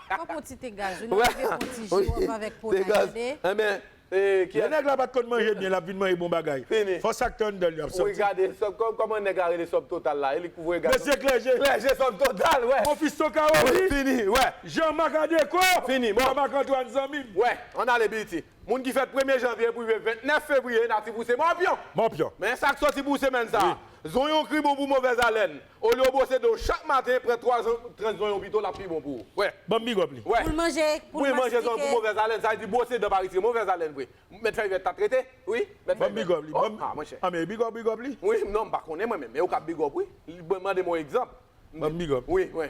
Fò pran ti te gaz, wi, nou rive pran ti ji, w ap avèk po la, gade. Enben, e, ki... Lè nèg la pa t konn manje byen, l ap vin manje bon bagay. Fini. Fò sa k te anndan li ap sòti. Wi, gade, sòb, kò-, kòman nèg la rele sòb total la? E li k pou voye gaz. Mesye Klèje. Klèje sòb total, wè. Mon fiston Kawoli. Wi, fini, wè. Jean Marc Adéco. Fini, bon. Jean Marc Antoine zanmi m. Wè, ann ale, B E T. Moun ki fèt premye janvye pou rive vennèf fevriye, natif ou se Mòpyon. Mòpyon. Men sa k sòti pou semèn sa a. Wi. Zonyon ki bon pou movèzalèn. Olye w bwose do chak maten, pran twa zon-, tranch zonyon pito, l ap pi bon pou ou. Wè. Ban m big up li. Wè. Pou l manje, pou l manje zonyon pou movèzalèn, sa vle di bwose dan pa retire movèzalèn vre. Mèt fè ivèt ta trete, wi. Ban m big up li. Oh, ah, monchè. Ah, men big up, big up li. Wi, non, m pa konnen mwen menm, men ou ka big up, wi. Mwen mande m yon egzanp. Ban m big up. Wi, wi.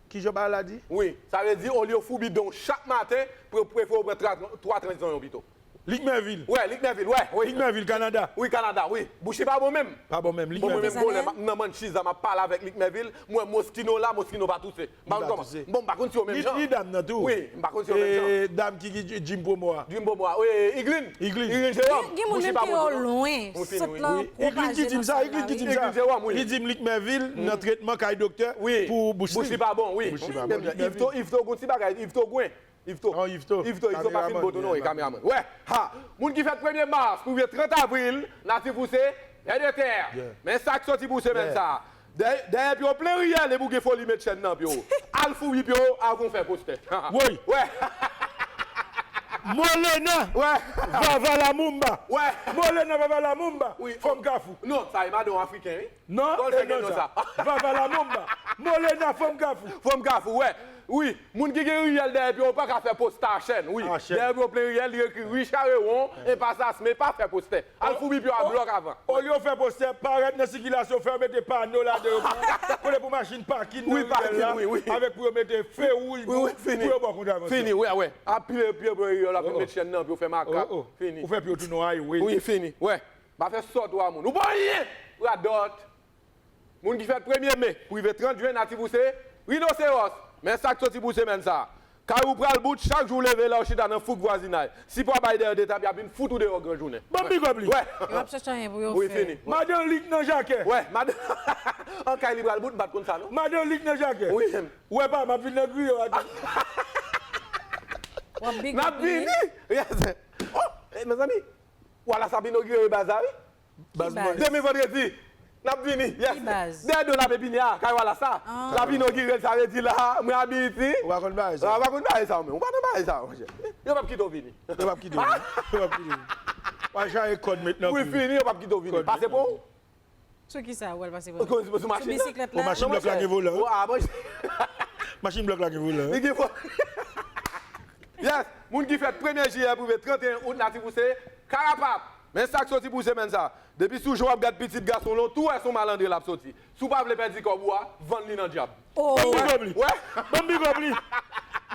Kijan bagay la di? Wi, sa vle di, olye w foubi don chak maten, pre-, prefere w pran tra-, twa tranch zonyon pito. Likmèvil. Wè, Likmèvil, wè, wi. Likmèvil, Kanada. Wi, Kanada, wi. Bouch li pa bon menm. Pa bon menm, Likmèvil. Bon, mwen menm, gon lè m ap nan Manchiz la, m ap pale avèk Likmèvil, m wè moskino la, moskino pa touse. M pa konn kòman. Bon, m pa konn si yo menm jan. Ni, ni dam nan tou. Wi, m pa konn si yo menm jan. E, dam ki, ki Jim Promo a. Jim Promo a. Wi, Iglin. Iglin. Iglin Jewòm. Gen, gen moun menm ki yo lwen, sant lan pwopaje nan sal la, wi. Iglin ki di m sa, Iglin ki di m sa. Iglin Jewòm, wi. Li di m Likmèvil, nan tretman kay doktè pou bouch li. Bouch li pa bon, wi. Bouch li pa bon. Menm jan, Yvetot, Yvetot, gon ti bagay, Yvetot Gwen. Yvetot. Oh, Yvetot. Yvetot, Yvetot pa fin botonon, e kameramann. Wè, ha. Moun ki fèt premye mas pou rive trant avril, natif ou se vèdetè. Men sa k sòti pou semèn sa a. Dèyè, dèyè pye w plen riyèl epi w gen foli met chèn nan pye w. Al foubi pye w avan w fè postè. Woy. Wè. Molena. Wè. Vava la Mumba. Wè. Molena Vava la Mumba. Wi. Fanm Kafou. Non, sa e madanm afriken, wi. Non, e non sa. Vava la Mumba. Molena, fanm Kafou. Fanm Kafou, wè. Wi, moun ki gen riyèl dèyè pye w pa ka fè postè a chèn, wi. Dèyè pye w plen riyèl, li ekri Richard Ewon, e pa sa, men pa fè postè. Al foubi pye w a blòk avan. Olye w fè postè, parèt nan sikilasyon, fè yo mete pano ladan yo. Kote pou machin pakin nan riyèl la, avèk pou yo mete fe wouj pou, pou yo ba w kontrevansyon. Fini, wi, wi. Ap pile pye bò riyèl, ap met chèn nan pye w, fè makak. Fini. Ou fè pye w tounen yon highway. Wi, fini, wè. Pa fè sòt ou a moun. Ou pa anyen! Radòt! Moun ki fèt premye me pou rive trant jen, natif ou se rinosewòs. Men sa k soti pou semèn sa a. Kay ou pral bout, chak jou w leve la, w chita nan fouk vwazinay. Si pa w bay dèyè de tab, y ap vin fout ou deyò gran jounen. Ban m big up li. Wè. Yo ap chèche anyen pou yo fè. Wi, fini. Madan Lik nan Jakè. Wè, madan. An kay li pral bout, m pa t konn sa, non. Madan Lik nan Jakè. Wi. Ou wè pa, m ap vin nan griyo a tou. W ap big up li. N ap vini. Yes. Oh, eh, mezanmi. Wala sa ap inogire baz la, wi. Baz Mòris. Demen vandredi, n ap vini. Yes. Ki baz? Dèyè do la Pepini a, kay Wala sa. Ah. L ap inogire l, sa vle di la, mwen abiti. Ou pa konn bagay sa. Ah, ou pa konn bagay sa, ou menm. Ou pa nan bagay sa, monchè. Yo p ap kite w vini. Yo p ap kite w vini. Yo p ap kite w vini. W a jaye kòd met nan kou. Wi, fini, yo p ap kite w vini. Pase pou ou. Sou ki sa, ou al pase pou ou? Sou machin nan? Sou bisiklèt la? O, machin blòk la gen volan, wi. Ah, bon. Machin blòk la gen volan, wi. Li gen volan. Yes, moun ki fèt premye jiyè pou rive trannteyen out, natif ou se Karapap. Men sa k soti pou semèn sa. Depi sou je w ap gad pitit gason w lan, w tou wè se yon malandren l ap soti. Si w pa vle pèdi kòb ou a, vann li nan dyab. Oh. Ban m big up li. Wè. Ban m big up li.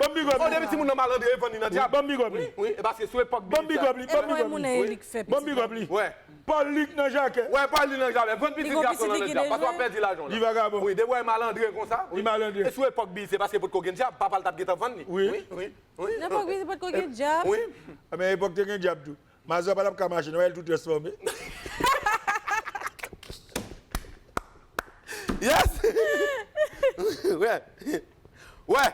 Ban m big up li. Depi timoun nan malandren, yo vann li nan dyab. Ban m big up li. Wi, wi, e paske sou epòk Big Up. Ban m big up li, ban m big up li. Ban m big up li. Paul Luc nan jakè. Wè, Paul Luc nan jakè. Vin pitit gason nan nan dyab. Paske w ap pèdi lajan w nan. Li vagabon. Wi, depi w wè malandren konsa. Li malandren. E sou epòk Big, se paske potko gen dyab, papa l t ap gentan vann li. Wi. Wi, wi. Nan epòk Big, potko gen dyab. Wi. Men epòk te gen dyab tou. Mazora pa t ap ka mache, non, wè l tou transfòme. Yes! Wè. Wè.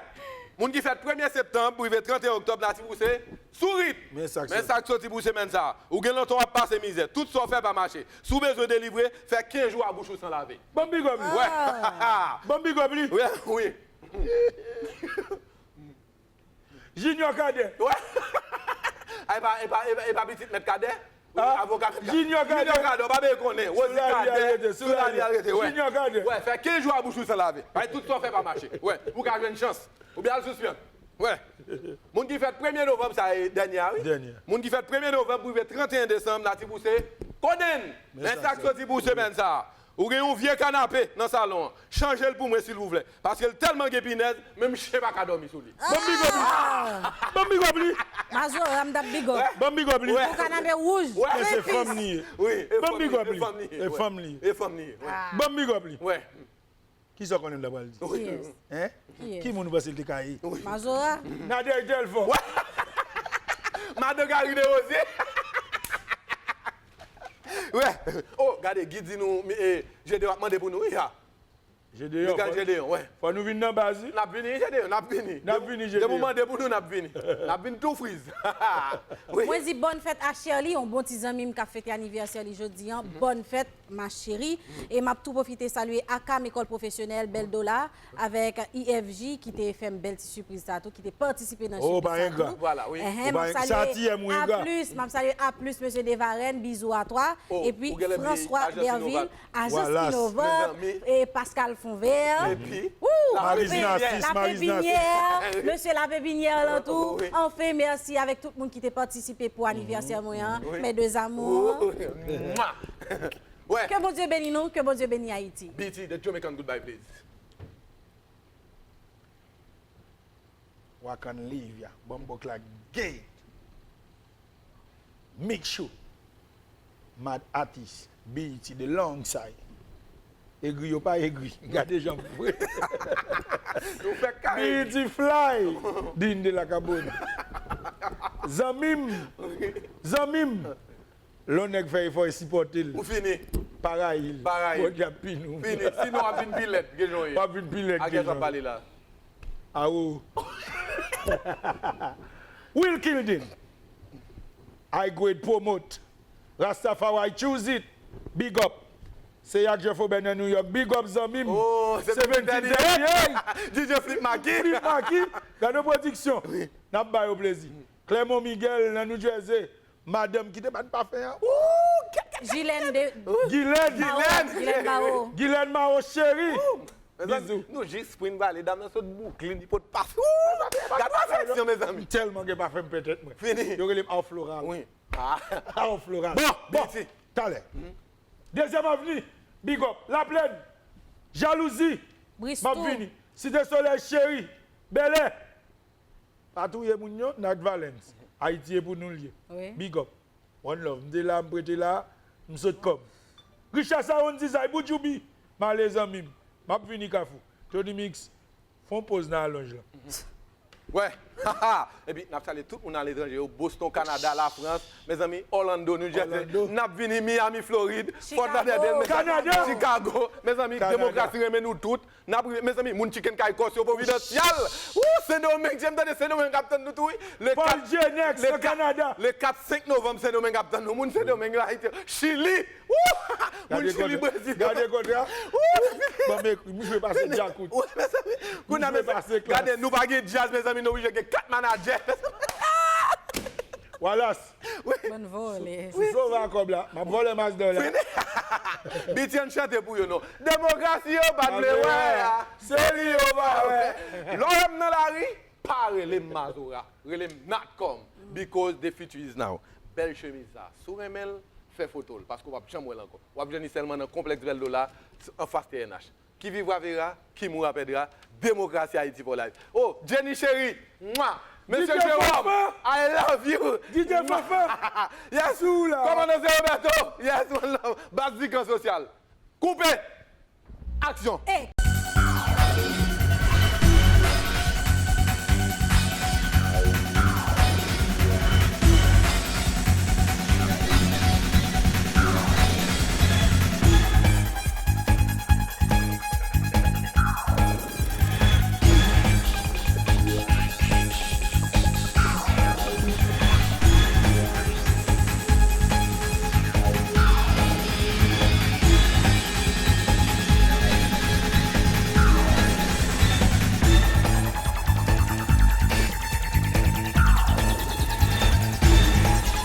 Moun ki fèt premye septanm pou rive trannteyen oktòb, Nati Pouse, sou rit. Men sa k soti pou semèn sa a. Ou gen lontan w ap pase mizè. Tout sa w fè pa mache. Si w bezwen delivre, fè kenz jou a bouch ou san lave. Ban m big up li. Wè. Ban m big up li. Wè, wi. Junior Cadet. Wè. A, e pa, e pa, e pa, e pa pitit mèt Cadet? Wi, avoka Cadet. Junior Cadet. Junior Cadet, w pa bezwen konnen. Rosie Cadet, sou lavi a l rete, wè. Junior Cadet. Wè, fè kenz jou a bouch ou san lave. Bay tout sa w fè pa mache. Wè, pou w ka jwenn chans. Oubyen al sou syan. Wè. Moun ki fèt premye novanm, sa e dènye a, wi. Dènye. Moun ki fèt premye novanm pou rive trannteyen desanm, Nati Pouse, kodenn. Men sa k soti pou semèn sa a. Ou gen yon vye kanape nan salon an. Chanje l pou mwen, silvouplè. Paske l tèlman gen pinèz, menm chen pa ka dòmi sou li. Ban m big up li. Ban m big up li. Mazora, m t ap big up. Ban m big up li. Yon kanape wouj. Men se fanm li ye. Ban m big up li. E fanm li ye. E fanm li ye. Ban m big up li. Wè. Kisa w konnen m ta pral di? Kiyès? Hein? Kiyès? Ki moun ou panse l te ka ye? Mazora? Nadège Delfort. Madan Gary Desrosiers. Wè. Oh, gade, Guy di nou, mi- eh, Gedeon ap mande pou nou, wi, ya. Gedeon, Michael fò, Gedeon, wè. Fò nou vin nan baz, wi. N ap vini, Gedeon, n ap vini. N ap vini, Gedeon. Depi w mande pou nou, n ap vini. N ap vin tou friz. Wi. Mwen di bòn fèt a Sherly, yon bon ti zanmi m k ap fete anivèsè li jodi an. Bòn fèt, ma chérie. E m ap tou pwofite salye ACAM, École Professionnelle Belle Dola, avèk I F J ki te fè m bèl ti sipriz sa tou, ki te patisipe nan sipriz sa tou. Vwala, wi. Enhen, m ap salye A plus, m ap salye A plus, mesye Devarèn, bizou a twa. Epi François Derville, ajans Innovant, e Pascal Fonvert. Epi Lapépinière, mesye Lapépinière lan tou. Anfen, mèsi avèk tout moun ki te patisipe pou anivèsè mwen an, mes deux amours. Wè. Que Bondye beni nou, que Bondye beni Ayiti. B E T, the Jamaican goodbye, please. Wakan Livia, Bumbo Clark Gate, Mick Show, Mad Atis, B E T, The Long Side. Egri yo pa egri. Gade jan m vre. Nou fè kay. B E T Fly, Din de la Cabona. Zanmi m, zanmi m. Lè yon nèg fè efò e sipòte l. Ou fini. Pa rayi l. Pa rayi l. Bondye ap pini w. Fini. Sinon, w ap vin pi lèd ke jan w ye. W ap vin pi lèd ke jan w ye. A kiyès w ap pale la? Awo. Will Kilden. I go it promote. Rastafari choose it. Big up. Se Yak Jeff Obed nan New York. Big up, zanmi m. Oh, se Seventeen thirty-eight. D J Flip Maki. Flip Maki. Gade pwodiksyon. Wi. N ap ba yo plezi. Clermont Miguel nan New Jersey. Madanm ki te ban pafen an. Ooh, kèt, kèt, kèt. Gilène de Gilène. Mao. Gilène Mao. Gilène Mao, cheri. Ooh, mezanmi, bizou. Nou jis pran vale, dam nan sot Brooklyn, li pot pafen. Ooh, gad pafeksyon, mezanmi. M tèlman gen pafen m pè tèt mwen. Fini. Yo rele m Aw Floral. Wi. Ah. Aw Floral. Bon, bon. Talè. Dezyèm Avni, big up. Laplèn, Jalouzi. Bristou. M ap vini. Site Solèy, cheri. Bèlè. Pa touye moun yo, Nat Valens. Ayiti e pou nou l ye. Wi. Big up. One love. M te la, m prete la, m sot kòb. Richard Saron Dizay, Boudjoubi. M ale zanmi m. M ap vini Kafou. Tony Mix, fè yon poz nan alonj lan. Wè. Epi, n ap salye tout moun aletranje yo. Boston, Kanada, Lafrans. Mezanmi, Orlando, New Jersey. Orlando. N ap vini Miami, Florid. Fort Lauderdale, mezanmi. Kanada. Chicago. Mezanmi, Kanada. Demokrasi renmen nou tout. N ap rive, mezanmi, moun Chicken Caicos yo, Providancial. Wou, Sendomeng, James, tande Sendomeng ap tann nou tou, wi. Paul Jenex nan Kanada. Le kat, senk novanm, Sendomeng ap tann nou. Moun Sendomeng yo, Ayiti, Chili. Wou! Moun Chili, Brezil. Gade kontra. Wou! Bon, men, misye pase djakout. Wi, mezanmi, kounye a, gade, nou pa gen djaz, mezanmi, nou oblije gen kat manadjè. Wallace. Wi. Bann vòlè. Wi. Sou sova kòb la. M ap vòlè Mazda w la. Fini. Biti an chante pou yo non. Demokrasi yo pa t vle wè a. Se li yo pa wè. Lè w wè m nan lari, pa rele m Mazora. Rele m Natcom. Because the future is now. Bèl chemiz sa. Si w renmen l, fè foto l. Paske w p ap janm wè l ankò. W ap jwenn li sèlman nan konplèks Bèl Dola, anfas T N H. Qui vivra verra, qui mourra perdra. Démocratie Haïti for life. Oh, Jenny chérie. Mwa. Monsieur Jérôme, I love you. D J Fanfan. Yes. Sou la. Commandant Zé Roberto. Yes, one love. Baz di kan sosyal. Koupe. Aksyon. Hey.